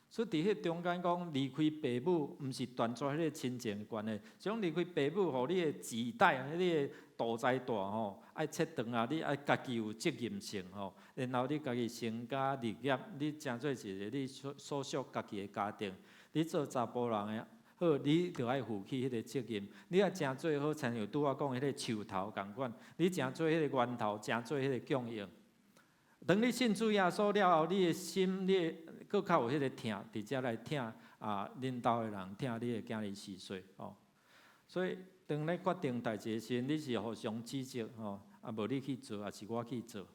所以佇彼中間講離開爸母，毋是斷絕彼个親情關係，是講離開爸母，予你的臍帶，你的肚臍帶吼，愛切斷啊！你愛家己有責任性吼，然後你家己成家立業，你成做一个你所所屬家己的家庭，你做查埔人的好，你著愛負起彼個責任。你愛成做好，親像拄仔講彼个樹頭仝款，你成做彼个源頭，成做彼个供應。當你信主耶穌了後，你的心，你會閣較有彼个疼，佇遮來疼啊，恁兜的人，疼你的囝兒婿婿吼。所以，當咧決定代誌的時陣，你是互相指責吼，啊無你去做，抑是我去做，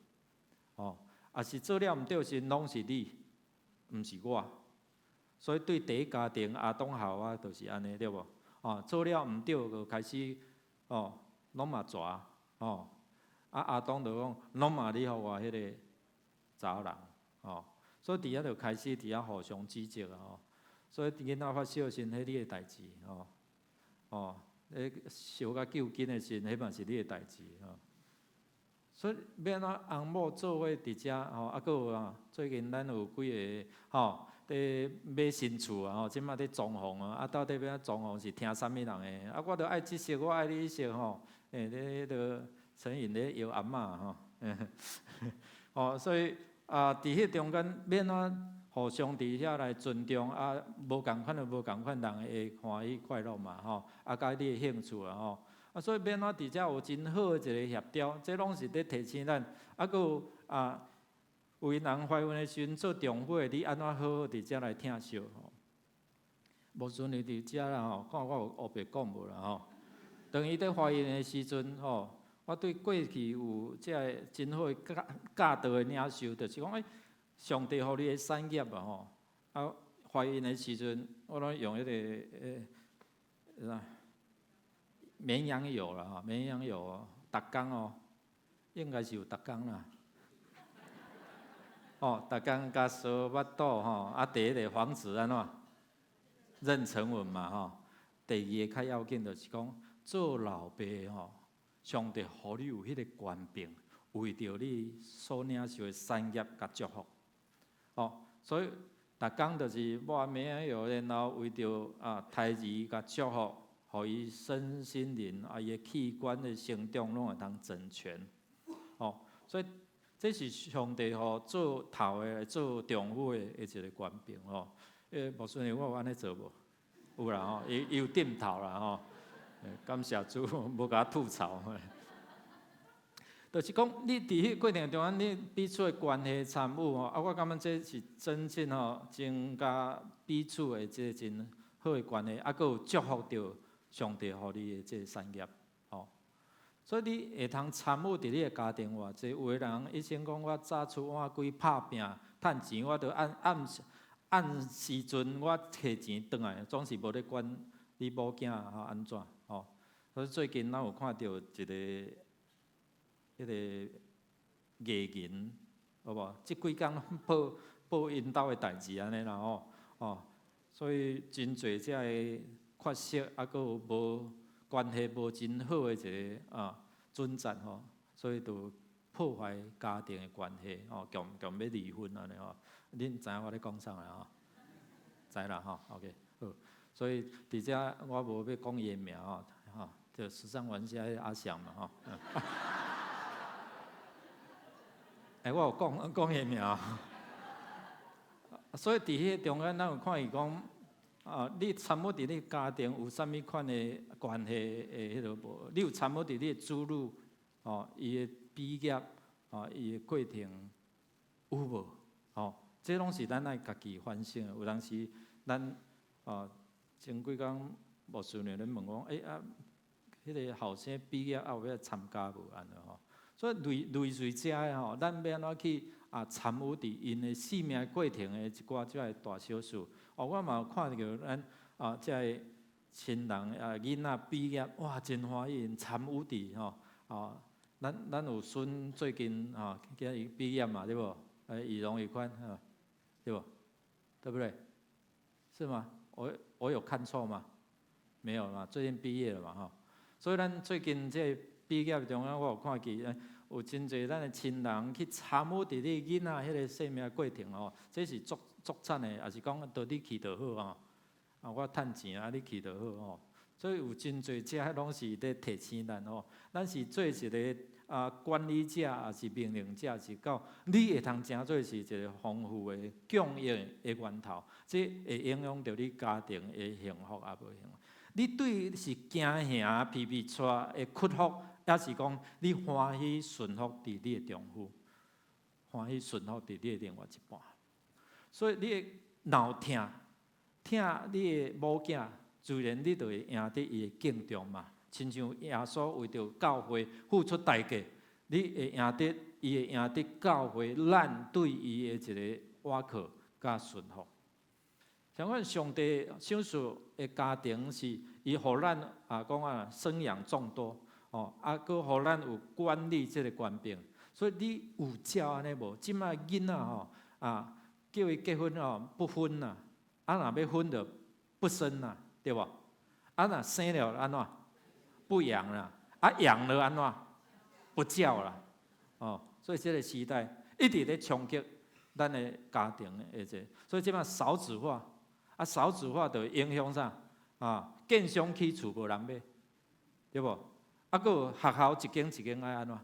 吼，抑是做了毋對時，攏是你，毋是我。所以對第一家庭亞當夏娃就是按呢，對無？哦，做了毋對，就開始哦，攏嘛蛇，哦，啊亞當就講，攏嘛你予我彼个查某人，哦，所以佇遐就開始佇遐互相指責啊，吼。所以囡仔發燒時，彼你的代誌，吼，哦，咧燒甲救緊的時陣，彼嘛是你的代誌，吼。所以欲按怎翁某做伙佇遮，吼，啊，閣有啊，最近咱有幾个吼，佇買新厝啊，吼，這馬佇裝潢啊，啊，到底欲按怎裝潢是聽啥物人的？啊，我著愛這色，我愛彼色吼，欸，咧彼个陳穎咧搖阿嬤吼，吼，所以啊，佇彼中間欲按怎互相佇遐來尊重啊，無仝款就無仝款，人會歡喜快樂嘛，吼，啊，佮你的興趣啊，吼，啊，所以欲按怎佇遮有真好的一個協調，這攏是佇提醒咱，啊，閣有啊，有人懷孕的時陣做丈夫的，你按怎好好佇遮來疼惜吼？無順利佇遮啦吼，看我有烏白講無啦吼。當伊佇懷孕的時陣吼，我對過去有這个真好的教教導的領受，就是講，欸，上帝予你的產業啊吼，啊，懷孕的時陣，我攏用彼个欸，綿羊油啦吼，綿羊油，逐工哦，應該是有逐工啦。哦，逐工共捎腹肚吼，啊，第一个防止按怎妊娠紋嘛吼。第二个較要緊就是講，做老爸吼，上帝予你有彼个權柄，為著你所領受的產業共祝福。哦，所以逐工就是抹綿羊油，然後為著啊胎兒共祝福，予伊身心靈啊伊的器官的成長攏會當整全。哦，所以這是上帝予做頭的、做丈夫的的一個權柄吼。欸，牧師，我有按呢做無？有啦吼，伊伊有點頭啦吼，感謝主，無共我吐槽。就是講，你佇彼個過程中間，你彼此的關係參與吼，啊，我感覺這是真正吼增加彼此的這個真好的關係，啊，閣有祝福著上帝予你的這個產業，吼。所以你會通參與佇你的家庭偌濟，有的人醫生講我早出晚歸拍拚趁錢，我著按按按時陣我提錢轉來，總是無咧管你某囝吼按怎吼。所以最近咱有看著一個彼個藝人，有無？這幾工報報𪜶兜的代誌按呢啦吼，哦，所以真濟遮个缺失，啊，閣有無關係無真好的一個啊準則吼，所以就破壞家庭的關係吼，強強欲離婚按呢吼。恁知影我咧講啥啦吼？知啦吼，OK，好。所以佇遮我無欲講伊的名吼，吼，就時尚玩家阿翔嘛吼。欸，我有講講伊名，所以佇彼個中間，咱有看伊講，啊，你參與佇你家庭有啥物款的關係的彼個無？你有參與佇你的子女，吼，伊的畢業，吼，伊的過程有無？吼，這攏是咱愛家己反省的。有當時咱啊，前幾工牧師娘咧問講，欸啊，彼個後生畢業啊，有欲參加無按呢吼？所以類類似遮的吼，咱欲按怎去啊參與佇𪜶的生命過程的一寡遮个大小事。哦，我嘛有看著咱啊，遮个親人啊囡仔畢業，哇，真歡喜，𪜶參與佇吼啊，咱咱有孫最近啊，今日畢業嘛，對無？欸，儀容愉快，對無？對不對？是嗎？我有看錯嗎？沒有嘛，最近畢業了嘛，吼。所以咱最近這個畢業中間，我有看見有真濟咱的親人去參與佇你囡仔彼個生命過程吼，這是足足慘的，抑是講著你去就好吼。啊，我趁錢啊，你去就好吼。所以有真濟這攏是咧提醒咱吼，咱是做一個啊管理者，抑是命令者，是到你會通成做是一個豐富的供應的源頭，這會影響著你家庭的幸福抑無幸福。你對是驚嚇皮皮剉的屈服，抑是講你歡喜順服佇你的丈夫，歡喜順服佇你的另外一半。所以你會若有疼，疼你的某囝，自然你就會贏得伊的敬重嘛。親像耶穌為著教會付出代價，你會贏得伊會贏得教會咱對伊的一個倚靠佮順服。相反，上帝賞賜的家庭是伊予咱啊講啊生養眾多，哦，啊，閣予咱有管理這個權柄。所以你有照按呢無？這擺囡仔吼啊，叫伊結婚吼不婚啦，啊若欲婚就不生啦，對無？啊若生了按怎？不養啦，啊養了按怎？不教啦，哦，所以這個時代一直咧衝擊咱的家庭的這個，所以這擺少子化，啊少子化就會影響啥？啊，建商起厝無人買，對無？啊，閣有學校一間一間愛按怎？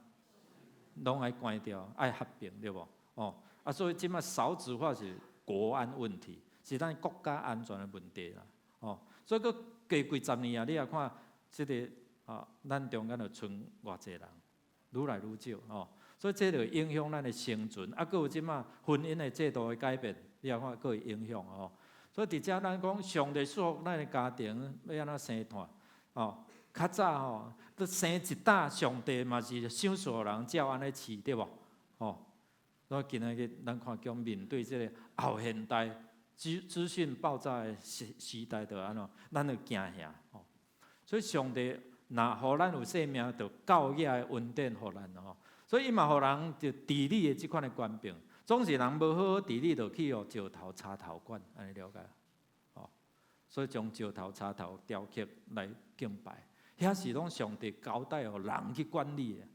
攏愛關掉，愛合併，對無？哦，啊，所以這擺少子化是國安問題，是咱國家安全的問題啦。哦，所以閣過幾十年啊，你也看這個啊，咱中間就賰偌濟人，愈來愈少哦。所以這就影響咱的生存。啊，閣有這擺婚姻的制度的改變，你也看閣會影響哦。所以佇遮咱講上帝祝福咱的家庭欲按怎生湠哦。較早吼，都生一擔，上帝嘛是賞賜予人照按呢飼，對無？吼，所以今仔日咱看講面對這個後現代資資訊爆炸的時時代，就按怎？咱就驚嚇吼。所以上帝若予咱有生命，就教養的恩典予咱吼。所以伊嘛予人就治理的這款的權柄，總是人無好好治理，就去予石頭插頭管，按呢了解？吼，所以將石頭插頭雕刻來敬拜。遐是攏上帝交代予人去管理的，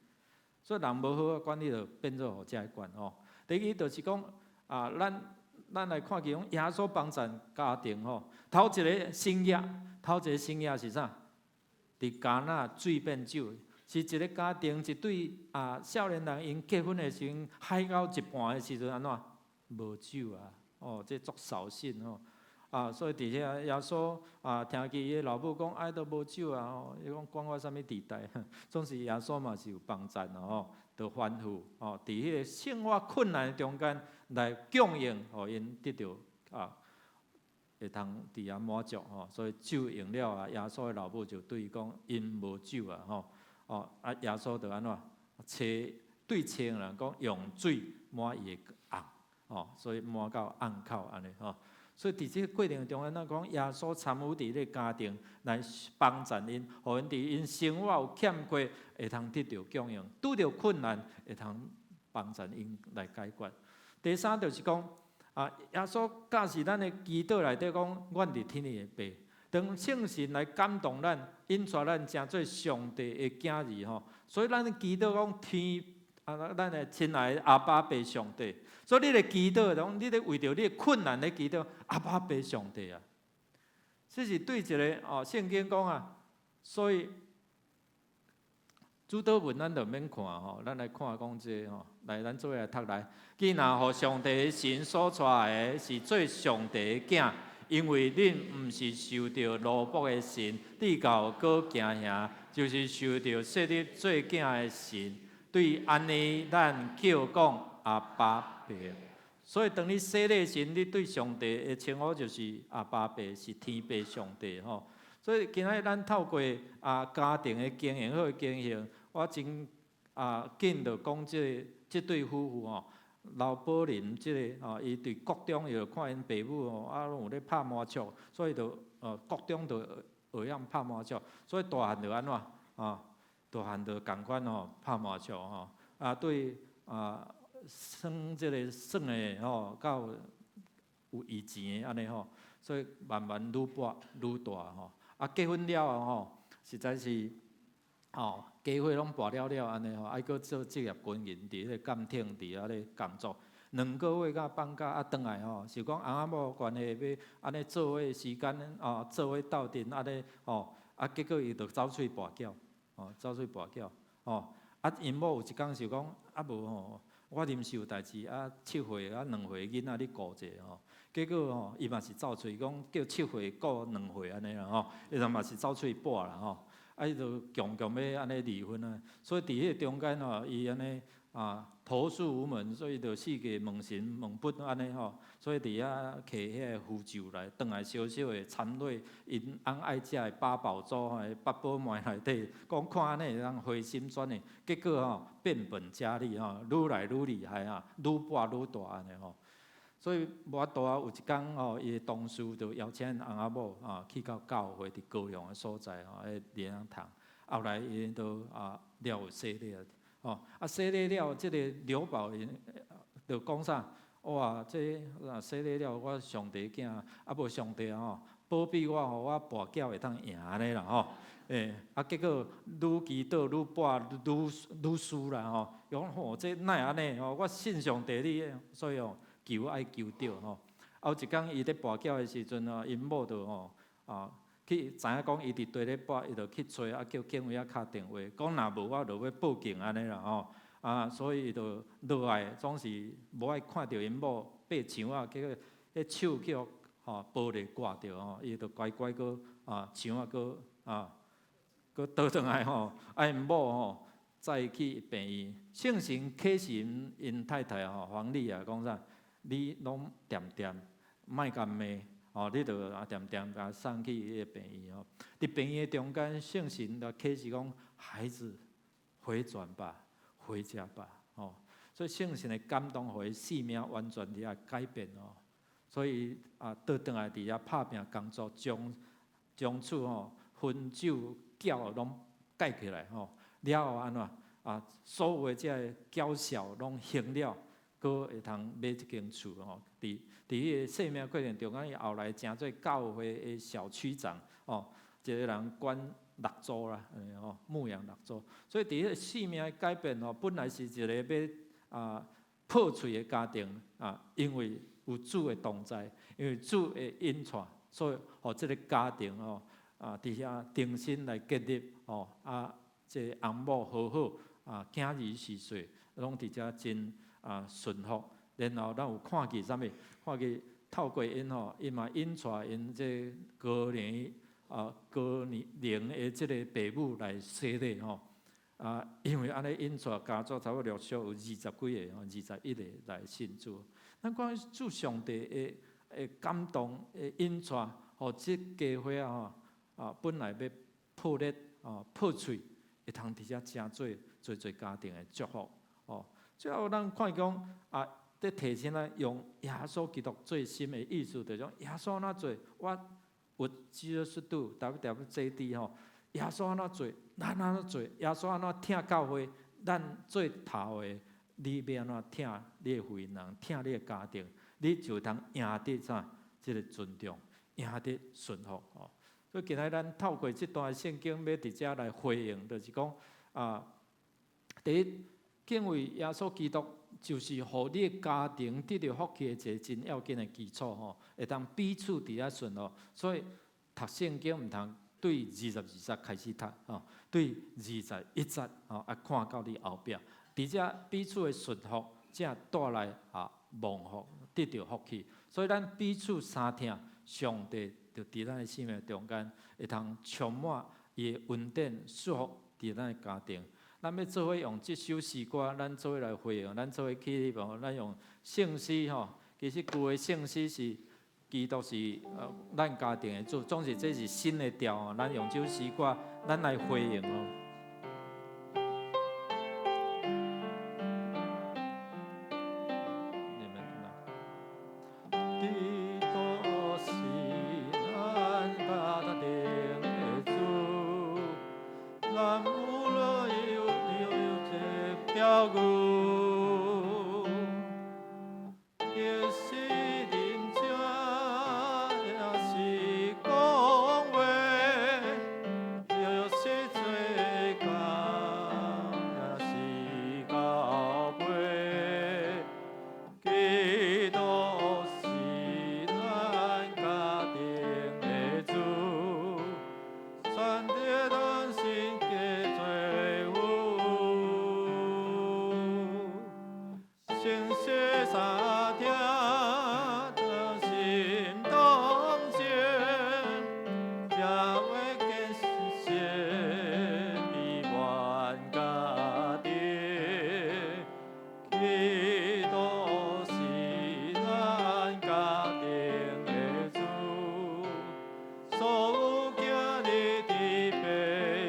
所以人無好好管理，就變做予這个管吼。第二就是講啊，咱咱來看見講耶穌幫贊家庭吼，頭一个新約，頭一个新約是啥？佇迦拿水變酒，是一个家庭一對啊少年人𪜶結婚的時陣，海到一半的時陣按怎？無酒啊！哦，這足掃興吼！啊，所以佇遐耶穌啊，聽見伊的老母講，哎，都無酒啊吼，伊講管我啥物時代，總是耶穌嘛是有幫贊吼，就吩咐吼，佇彼個生活困難的中間來供應，予𪜶得著啊，會通佇遐滿足吼，所以酒用了啊，耶穌的老母就對伊講，𪜶無酒啊吼，哦啊，耶穌就按怎，揣對揣人講用水抹伊的甕，吼，所以抹到甕口按呢吼。所以佇這個過程中，咱講耶穌參與佇這个家庭來幫贊𪜶，予𪜶佇𪜶生活有欠缺，會通得著供應；拄著困難，會通幫贊𪜶來解決。第三就是講，啊，耶穌教示咱的祈禱內底講，阮佇天的父，當聖神來感動咱，引帶咱成做上帝的囝兒吼。所以咱祈禱講天啊，咱的親愛的阿爸父上帝。所以你咧祈禱，講你咧為著你的困難咧祈禱，阿爸父上帝啊。這是對一个哦，聖經講啊，所以主禱文咱就免看吼，咱來看講這个吼，來咱做伙來讀來。既若予上帝的神所帶的是做上帝的囝，因為恁毋是受著奴僕的神，至到閣驚嚇，就是受著設立做囝的神。對按呢，咱叫講阿爸父。所以當你洗禮時，你對上帝的稱呼就是阿爸父，是天父上帝吼。所以今仔日咱透過啊家庭的經營好經營，我真啊緊就講這个這對夫婦吼，劉寶林這个吼，伊佇國中伊就看𪜶爸母吼，啊攏有咧拍麻將，所以就國中就學曉拍麻將，所以大漢就按怎啊？大漢就仝款吼拍麻將吼，啊對啊耍這个耍的吼，較有以錢的按呢吼，所以慢慢愈搏愈大吼。啊結婚了後吼，實在是吼家伙攏跋了了按呢吼，愛閣做職業軍人，佇彼個艦艇佇遐咧工作，兩個月才放假啊，轉來吼，是講翁仔某關係欲按呢做伙時間哦，做伙鬥陣按呢吼，啊結果伊就走出去跋筊，吼走出去跋筊，吼啊𪜶某有一工想講啊無吼，我臨時有代誌啊，七歲啊兩歲囡仔你顧者吼，結果吼伊嘛是走出去講叫七歲顧兩歲按呢啦吼，伊就嘛是走出去跋啦吼，啊伊就強強欲按呢離婚啊，所以佇彼個中間吼，伊按呢啊投訴無門，所以就四界問神問佛按呢吼，所以佇遐摕彼个符咒來，轉來小小的摻落𪜶翁愛食的八寶粥吼，八寶糜內底，講看按呢會當回心轉意，結果吼變本加厲吼，愈來愈厲害啊，愈跋愈大按呢吼。所以無法度啊，有一工吼，伊的同事就邀請𪜶翁仔某啊去到教會佇高雄的所在吼，彼靈糧堂。後來𪜶都啊了有洗禮啊，吼啊洗禮了，這个劉寶林就講啥？哇，這啊洗禮了，我上帝囝，啊無上帝吼保庇我，予我跋筊會當贏按呢啦吼。欸，啊結果愈祈禱愈跋愈愈輸啦吼。伊講吼，這哪會按呢吼？我信上帝你，所以哦求愛求著吼。啊有一工伊咧跋筊的時陣吼，𪜶某就吼啊去知影講伊佇綴咧跋，伊就去揣啊叫警衛仔敲電話，講若無我就欲報警按呢啦吼。啊，所以伊就落來，總是無愛看著𪜶某爬牆仔，結果彼手去予吼玻璃割著吼，伊就乖乖閣啊牆仔閣啊閣倒轉來吼，啊𪜶某吼載去病院，聖神啟示𪜶太太吼黃麗啊講啥？你攏恬恬，莫共罵，吼，你就啊恬恬共送去彼个病院吼。佇病院的中間，聖神就啟示講：孩子，回轉吧，回家吧，吼。所以聖神的感動，予伊生命完全佇遐改變哦。所以啊，倒轉來佇遐拍拚工作，將從此吼薰酒筊攏戒起來吼。了後按怎啊？所有的這个嬌小攏還了。閣會通買一間厝吼，佇佇彼个生命過程中間，伊後來成做教會的小區長吼，一个人管六組啦，吼牧養六組。所以佇彼个生命的改變吼，本來是一個欲啊破碎的家庭啊，因為有主的同在，因為主的引帶，所以予這个家庭吼啊佇遐重新來建立吼啊，這个翁某和好啊，囝兒洗稅攏佇遮真啊順服，然後咱有看見啥物？看見透過𪜶吼，伊嘛引帶𪜶這高齡啊高年齡的這个爸母來洗禮吼。啊，因為按呢引帶家族差不多陸續有20幾个吼，21個來信主。咱看主上帝的感動的引帶，予這家伙仔吼啊，本來欲破裂啊破碎，會通佇遮成做濟濟家庭的祝福哦。最後咱看講啊，佇提醒咱用耶穌基督做心的意思，就是講耶穌按怎做，我有 Jesus do WWJD 吼，耶穌按怎做，咱按怎做，耶穌按怎疼教會，咱做頭的，你欲按怎疼你的婦人，疼你的家庭，你就會通贏得啥？這个尊重，贏得順服吼。所以今仔咱透過這段聖經，欲佇遮來回應，就是講啊，第一，敬畏耶穌基督，就是予你的家庭得著福氣的一个真要緊的基礎吼，會當彼此佇遐順服。所以讀聖經毋通對22節開始讀吼，對21節吼啊看到你後壁，佇遮彼此的順服，才帶來啊蒙福，得著福氣。所以咱彼此相疼，上帝就佇咱的生命中間會通充滿伊的恩典祝福佇咱的家庭。咱欲做伙用這首詩歌，咱做伙來回應，咱做伙起立無？咱用聖詩吼，其實舊的聖詩是基督是咱家庭的主，總是這是新的調吼，咱用這首詩歌，咱來回應哦。你們來。基督是咱家庭的主，咱有了有這標語，也是認真，也是講話，也是做工，也是到尾。基督是咱家庭的主，全地同心結做夫婦，聖詩相疼，同心同情，才會建設美滿家庭。基督是咱家庭的主，所有囝兒特別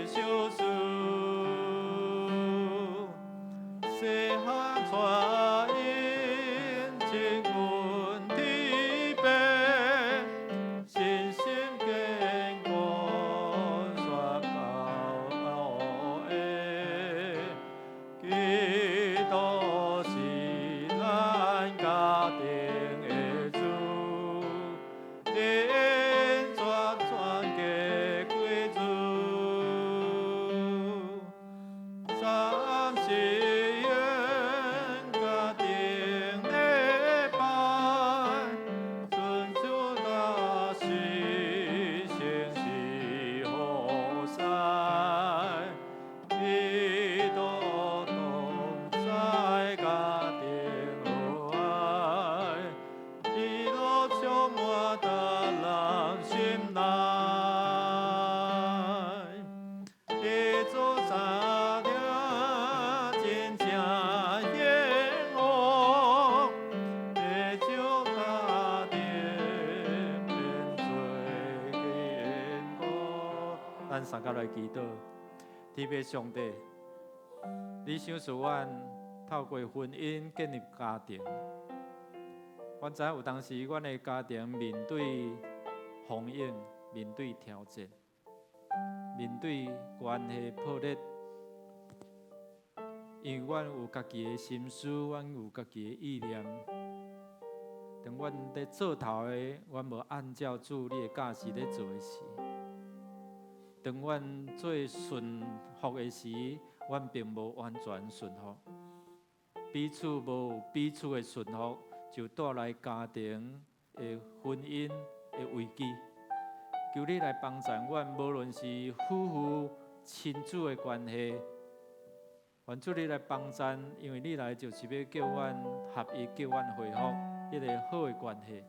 相思，細漢帶𪜶親近天父，信心堅固煞到底。基督是咱家庭的主，引帶全家歸主。三時用家庭禮拜，尊主大事，聖是好勢，基督同在家庭有愛，喜樂充滿逐人心內。彼此相疼，真正幸福，會將家庭變做堅固。咱三個來祈禱，天父上帝，你賞賜阮透過婚姻建立家庭。阮知影有當時，阮的家庭面對風雨，面對挑戰，面對關係破裂，因為阮有家己的心思，阮有家己的意念。當阮佇做頭的，阮無按照主你的教示咧做的時；當阮做順服的時，阮並無完全順服，彼此無彼此的順服，就帶來家庭的婚姻的危機。求你來幫助阮，無論是夫婦、親子的關係，願主你來幫贊，因為你來就是欲叫阮合一，叫阮恢復彼个好的關係。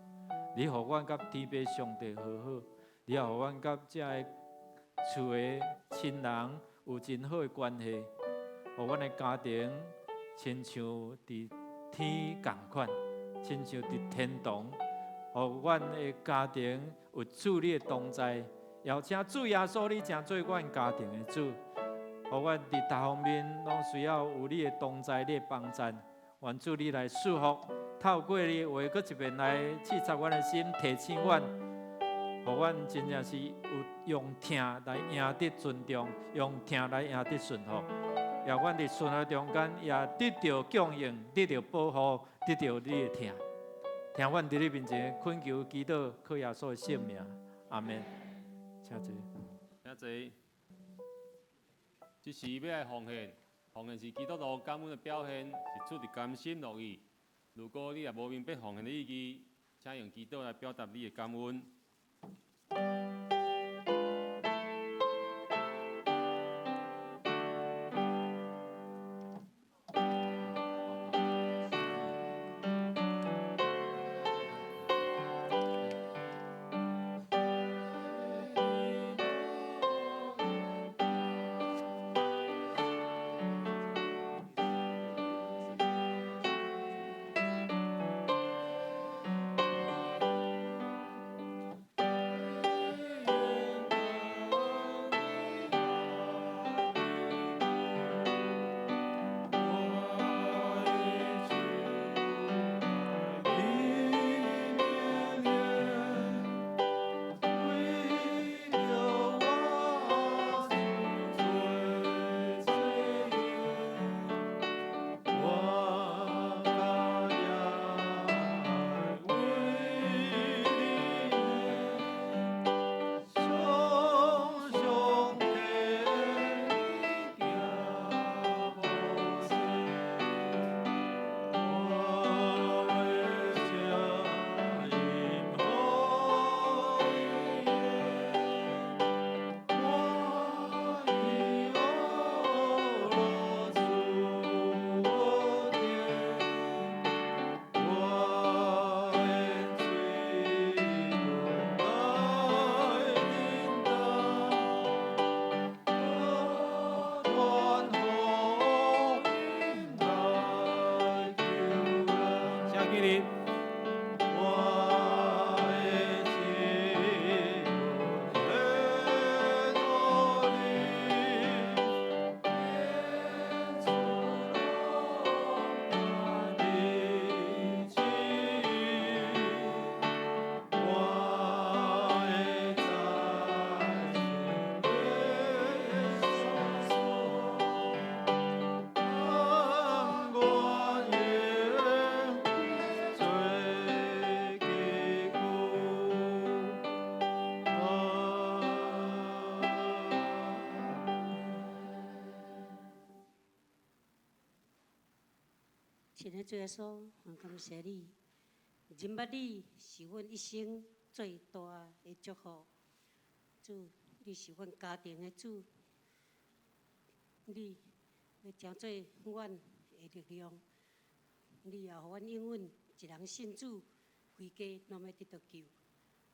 你予阮佮天父上帝和好，你也予阮佮遮个厝的親人有真好的關係，予阮的家庭親像佇天仝款，親像佇天堂，予阮的家庭有主你的同在。邀請主耶穌，你成做阮家庭的主，予阮佇逐方面攏需要有你的同在，你的幫贊。願主你來賜福，透過你的話，閣一遍來刺插阮的心，提醒阮，予阮真正是有用疼來贏得尊重，用疼來贏得順服。也阮佇順服中間，也得著供應，得著保護，得著你的疼。聽阮佇你面前懇求祈禱，靠耶穌的聖名，阿們。請坐。
請坐。這時欲來奉獻，奉獻是基督徒感恩的表現，是出自甘心樂意。如果你也無明白奉獻的意義，請用祈禱來表達你的感恩。
親愛的主耶穌，很感謝你，認捌你是阮一生最大的祝福。主，你是阮家庭的主，你欲成做阮的力量，你也予阮永遠一人信主，規家攏欲得著救。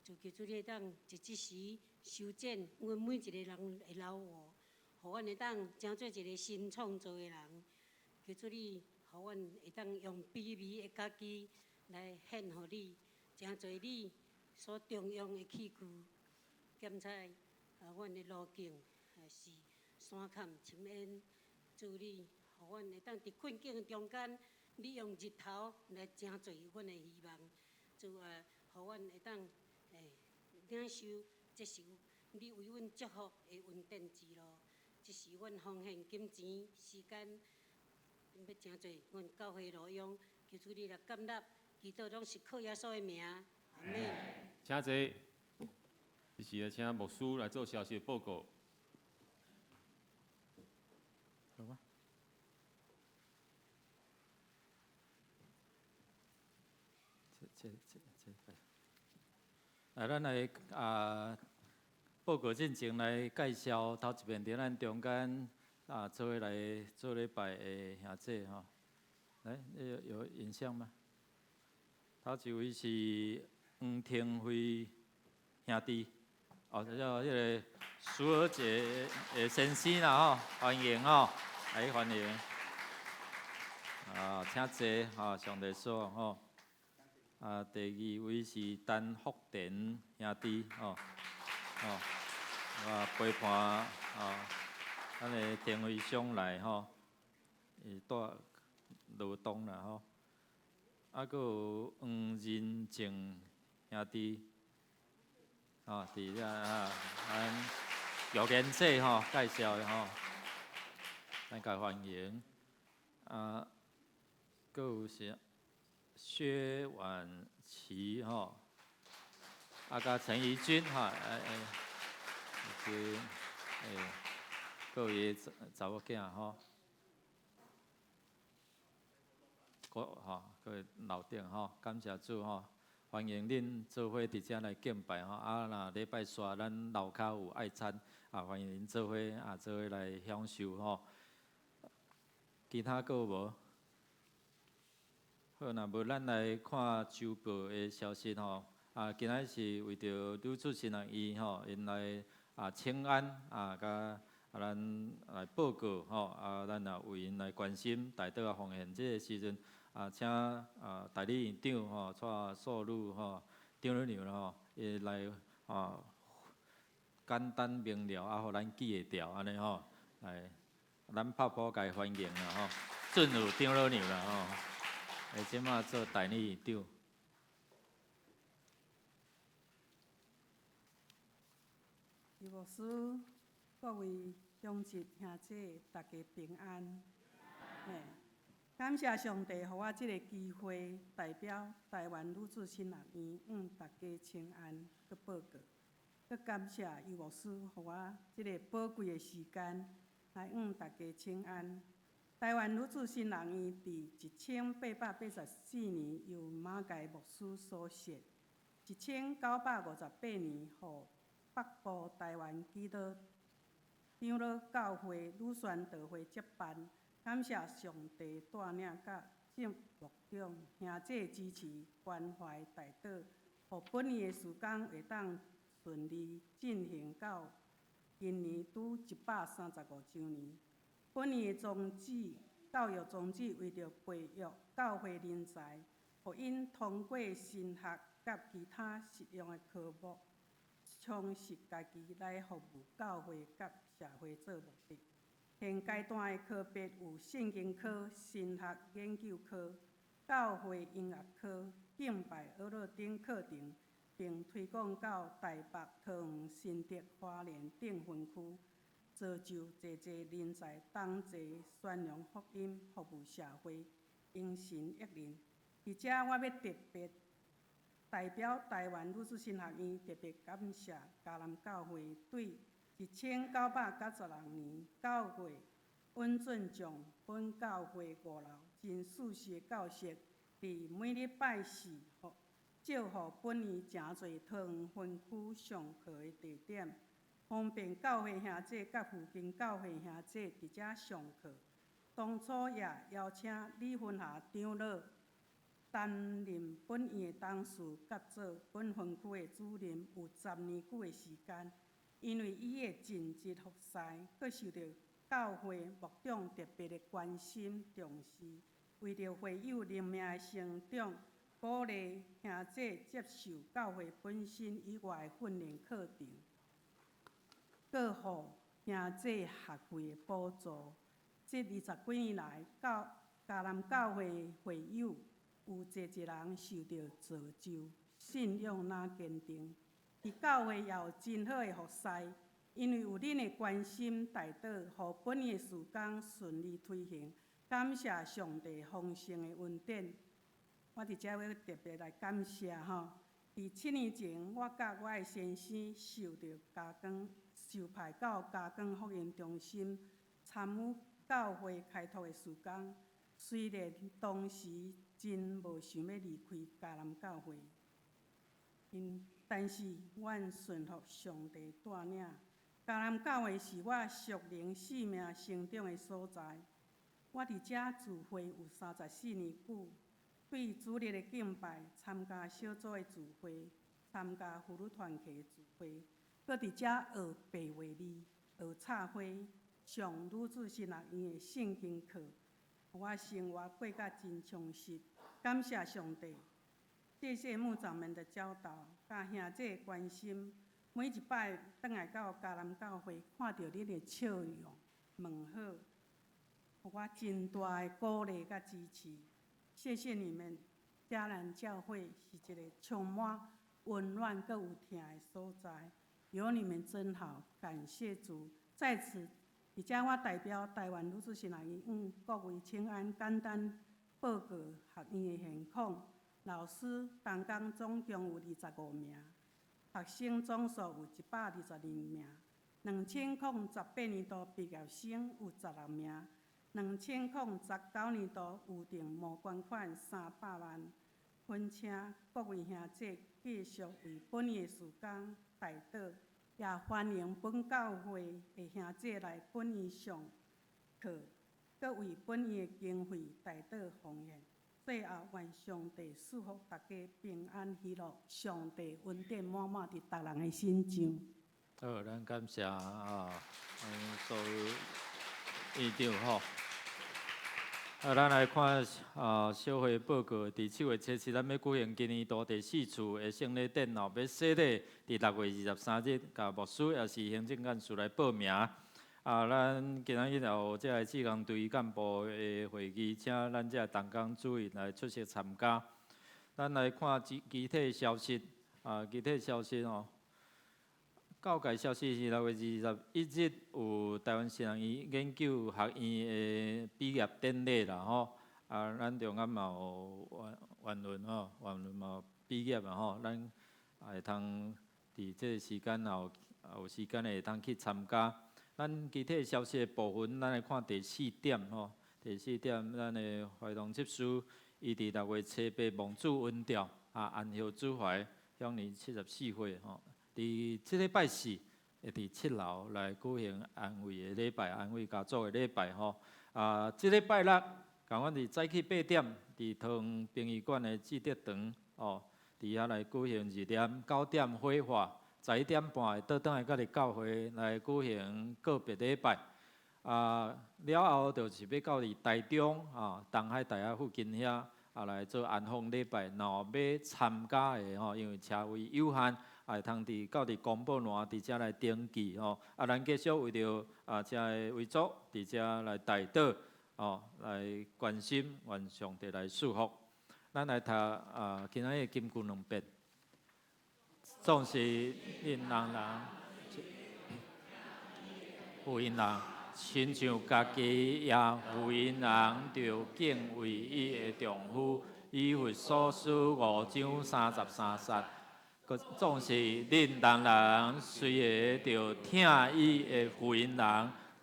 主求主你會當佇這時修剪阮每一个人的老我，予阮會當成做一个新創造的人。求主你，予阮會當用卑微的家己來獻予你，成做你所重用的器具。檢查啊，阮的路徑是山坎深淵，主你，予阮會當佇困境中間，你用日頭來成做阮的希望。主啊，予阮會當領受這是你為阮祝福的恩典之路。這是阮奉獻金錢時間，欲成做阮教會路用，求主你來接納，祈禱攏是靠耶穌的名，阿們。
請坐。這時來請牧師來做消息報告。
有嗎？這、這、這、這，來，咱來啊，報告進前來介紹頭一遍佇咱中間啊，做伙來做禮拜的兄姊吼。來，有影像嗎？頭一位是黄廷輝兄弟，哦，叫彼个蘇爾杰的先生啦吼，歡迎吼，來歡迎。啊，請坐，吼，上帝說吼。啊，第二位是陳福田兄弟，吼，吼，啊，陪伴啊，咱的田輝上來吼，伊蹛羅東啦吼。啊，閣有黃仁正兄弟，吼，佇遮啊，咱玉蓮姐吼介紹的吼，咱共歡迎。啊，閣有啥？薛婉琪吼，啊，佮陳怡君吼，哎哎，君，哎，閣有伊查某囝吼，閣吼，閣樓頂吼，感謝主吼，歡迎恁做伙佇遮來敬拜吼，啊，若禮拜四咱樓跤有愛餐，啊，歡迎恁做伙啊，做伙來享受吼。其他閣有無？好，若無咱來看週報的消息吼。啊，今仔是為著女子神學院吼，𪜶來啊請安啊，佮啊咱來報告吼，啊，咱也為𪜶來關心代禱啊奉獻。這个時陣啊，請啊代理院長吼，蔡素女吼，長老娘吼，伊來啊簡單明了啊，予咱記會牢按呢吼，來，咱拍鼓共伊歡迎啦吼，進入長老娘啦吼。伊這馬做代理院長。
余牧師，各位鄉親兄姐，大家平安。嘿，感謝上帝，予我這个機會，代表台灣女子神學院向大家請安，閣報告，閣感謝余牧師，予我這个寶貴的時間來向大家請安。台灣女子神學院佇1884年由馬偕牧師所設，1958年予北部台灣基督長老教會女宣道會接辦。感謝上帝帶領佮正牧長兄姐支持關懷代禱，予本院的事工會當順利進行到今年拄135週年。本院的宗旨，教育宗旨為著培育教會人才，予𪜶通過神學佮其他實用的科目，充實家己來服務教會佮社會做目的。現階段的科別有聖經科、神學研究科、教會音樂科、敬拜娛樂等課程，並推廣到台北、桃園、新竹、花蓮等分區。造就濟濟人才，同齊宣揚福音，服務社會，榮神益人。佇遮我欲特別代表台灣女子神學院，特別感謝嘉南教會對1996年9月允准將本教會五樓真舒適的教室，佇每禮拜四借予本院誠濟桃園分區上課的地點。方便教會兄弟佮附近教會兄弟佇遮上課。當初也邀請李芬霞長老擔任本院的董事，佮做本分區的主任，有10年久的時間。因為伊的盡職服侍，閣受著教會牧長特別的關心重視，為著會友靈命的成長，鼓勵兄弟接受教會本身以外的訓練課程。閣予兄弟學費的補助。這20幾年來，教嘉南教會會友有濟濟人受著造就，信仰若堅定。佇教會也有真好的服侍，因為有恁的關心代禱，予本院的事工順利推行。感謝上帝豐盛的恩典。我佇遮欲特別來感謝吼。佇7年前，我佮我的先生受著嘉崗。受派到嘉崗福音中心參與教會開拓的事工，雖然當時真無想欲離開嘉南教會，但是阮順服上帝帶領。嘉南教會是我屬靈生命成長的所在。我佇遮聚會有34年久，对主日的敬拜，参加小组的聚会，参加妇女团契的聚会，阁伫遮学白话字、学插花、上女子神学院的圣经课，予我生活过甲真充实。感谢上帝，谢谢牧长们的教导，佮兄姐的关心。每一摆转来到迦南教会，看著恁的笑容、问好，予我真大的鼓励佮支持。谢谢你們，迦南教會是一個充滿溫暖閣有疼的所在，有你們真好，感謝主。在此，佇遮我代表台灣女子神學院向各位請安，簡單報告學院的現況。老師同工總共有25名，學生總數有122名。2018年度畢業生有16名。2019年度預定募捐款300萬，懇請各位兄姐繼續為本院的事工代禱，也歡迎本教會的兄姐來本院上課，閣為本院的經費代禱奉獻。最後，願上帝賜福大家平安喜樂，上帝恩典滿滿佇逐人的身上。
好，咱感謝啊，所有院長吼。啊，咱來看啊，小會報告。佇7月7日，咱欲舉行今年度第四次的聖禮典吼，欲洗禮。佇6月23日，共牧師抑是行政幹事來報名。啊，咱今仔日也有這个志工隊幹部的會議，請咱這個同工主任來出席參加。咱來看其其他消息，啊，其他消息吼。教界消息是6月21日有台灣神學院研究學院的畢業典禮啦吼，啊，咱中間嘛有袁袁倫吼，袁倫嘛畢業啊吼，咱會通佇這個時間有有時間會通去參加。咱其他消息的部分，咱來看第四點吼，第四點，咱的懷東執事伊佇6月7日望主恩召啊，安息主懷，享年74歲吼。佇這禮拜四，會佇7樓來舉行安慰的禮拜，安慰家族的禮拜吼。啊，這禮拜六，仝款佇早起8點，佇桃園殯儀館的志德堂哦，佇遐來舉行日念9點火化，11點半會倒轉來家己教會來舉行告別禮拜。啊，了後就是欲到佇台中啊，東海大學附近遐啊來做安放禮拜。若欲參加的吼，因為車位有限。會通佇到佇公布欄佇遮來登記吼，啊，咱繼續為著啊遮个遺族佇遮來代禱吼，來關心，願上帝來賜福。咱來讀啊，今仔日金句兩遍，總是恁人人福音人，親像家己也福音人，著敬畏伊的丈夫。以弗所書5章33節。閣總是恁人人隨會著疼伊的婦人，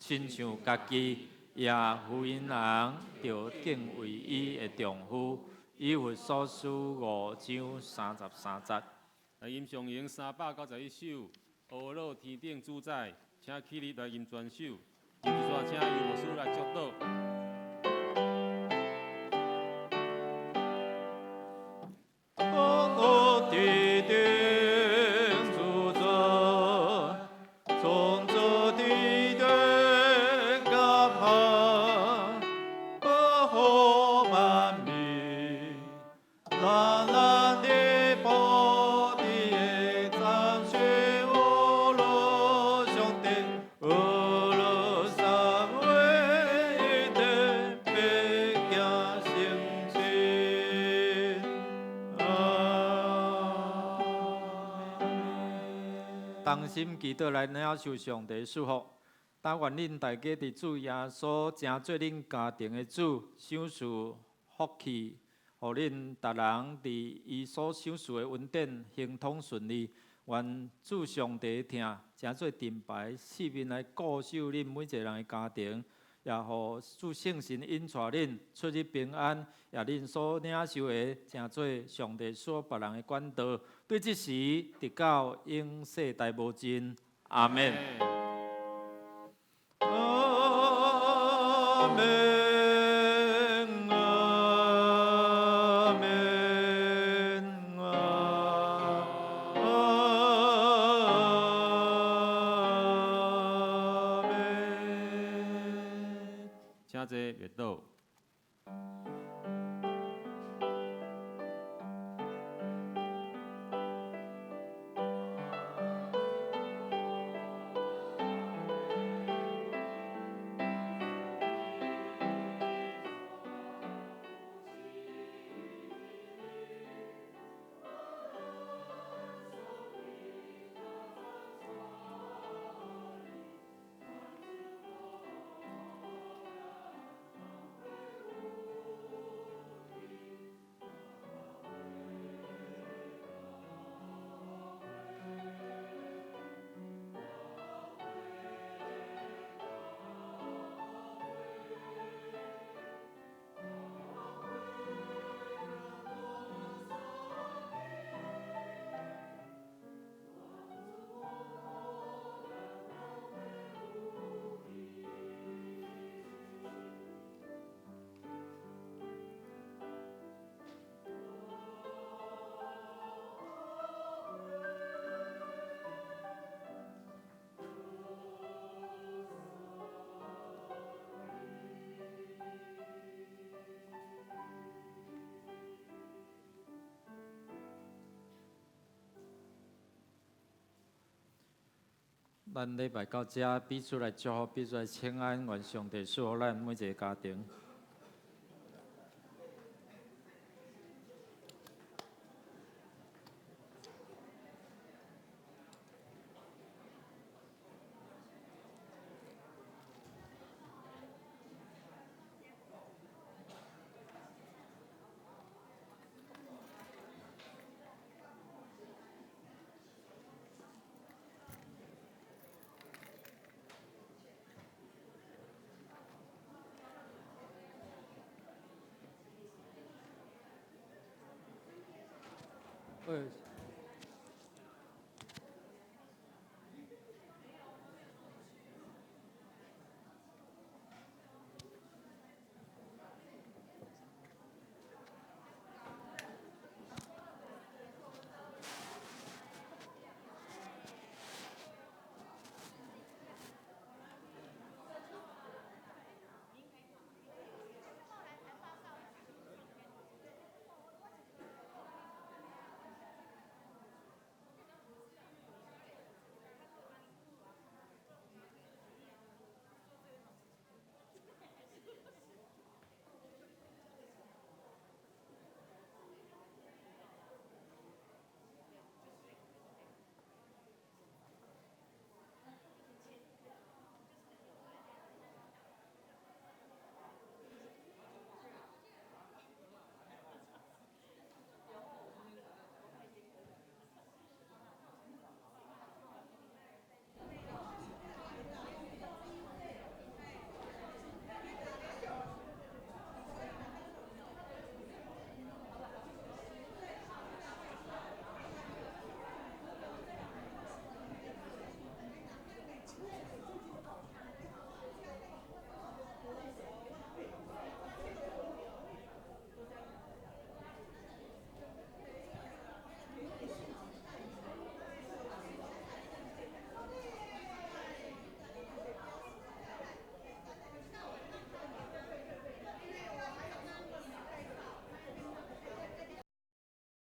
親像家己，也婦人著敬畏伊的丈夫。以弗所書5章33節。
來吟誦詠391首，阿樂天頂主宰，請起立來吟全首。吟一煞，請游牧師來祝禱。
阿樂天頂主宰，創造天地甲海，保護萬民，咱咱的寶地的讚頌，阿樂上帝，阿樂三位一體，必行成真。阿門。同心祈禱來領受上帝賜福。但願恁大家佇主耶穌成做恁家庭的主，賞賜福氣，予恁逐人佇伊所賞賜的恩典亨通順利。願主上帝疼，成做盾牌，四面來顧守恁每一個人的家庭，也予主聖神引帶恁出入平安，也恁所領受的成做上帝賜予別人的管道。對這時，直到永世代無盡。阿們。阿們，阿們。
請坐，袂倒。
咱禮拜到遮，彼此來祝福，彼此來請安，願上帝賜福咱每一个家庭。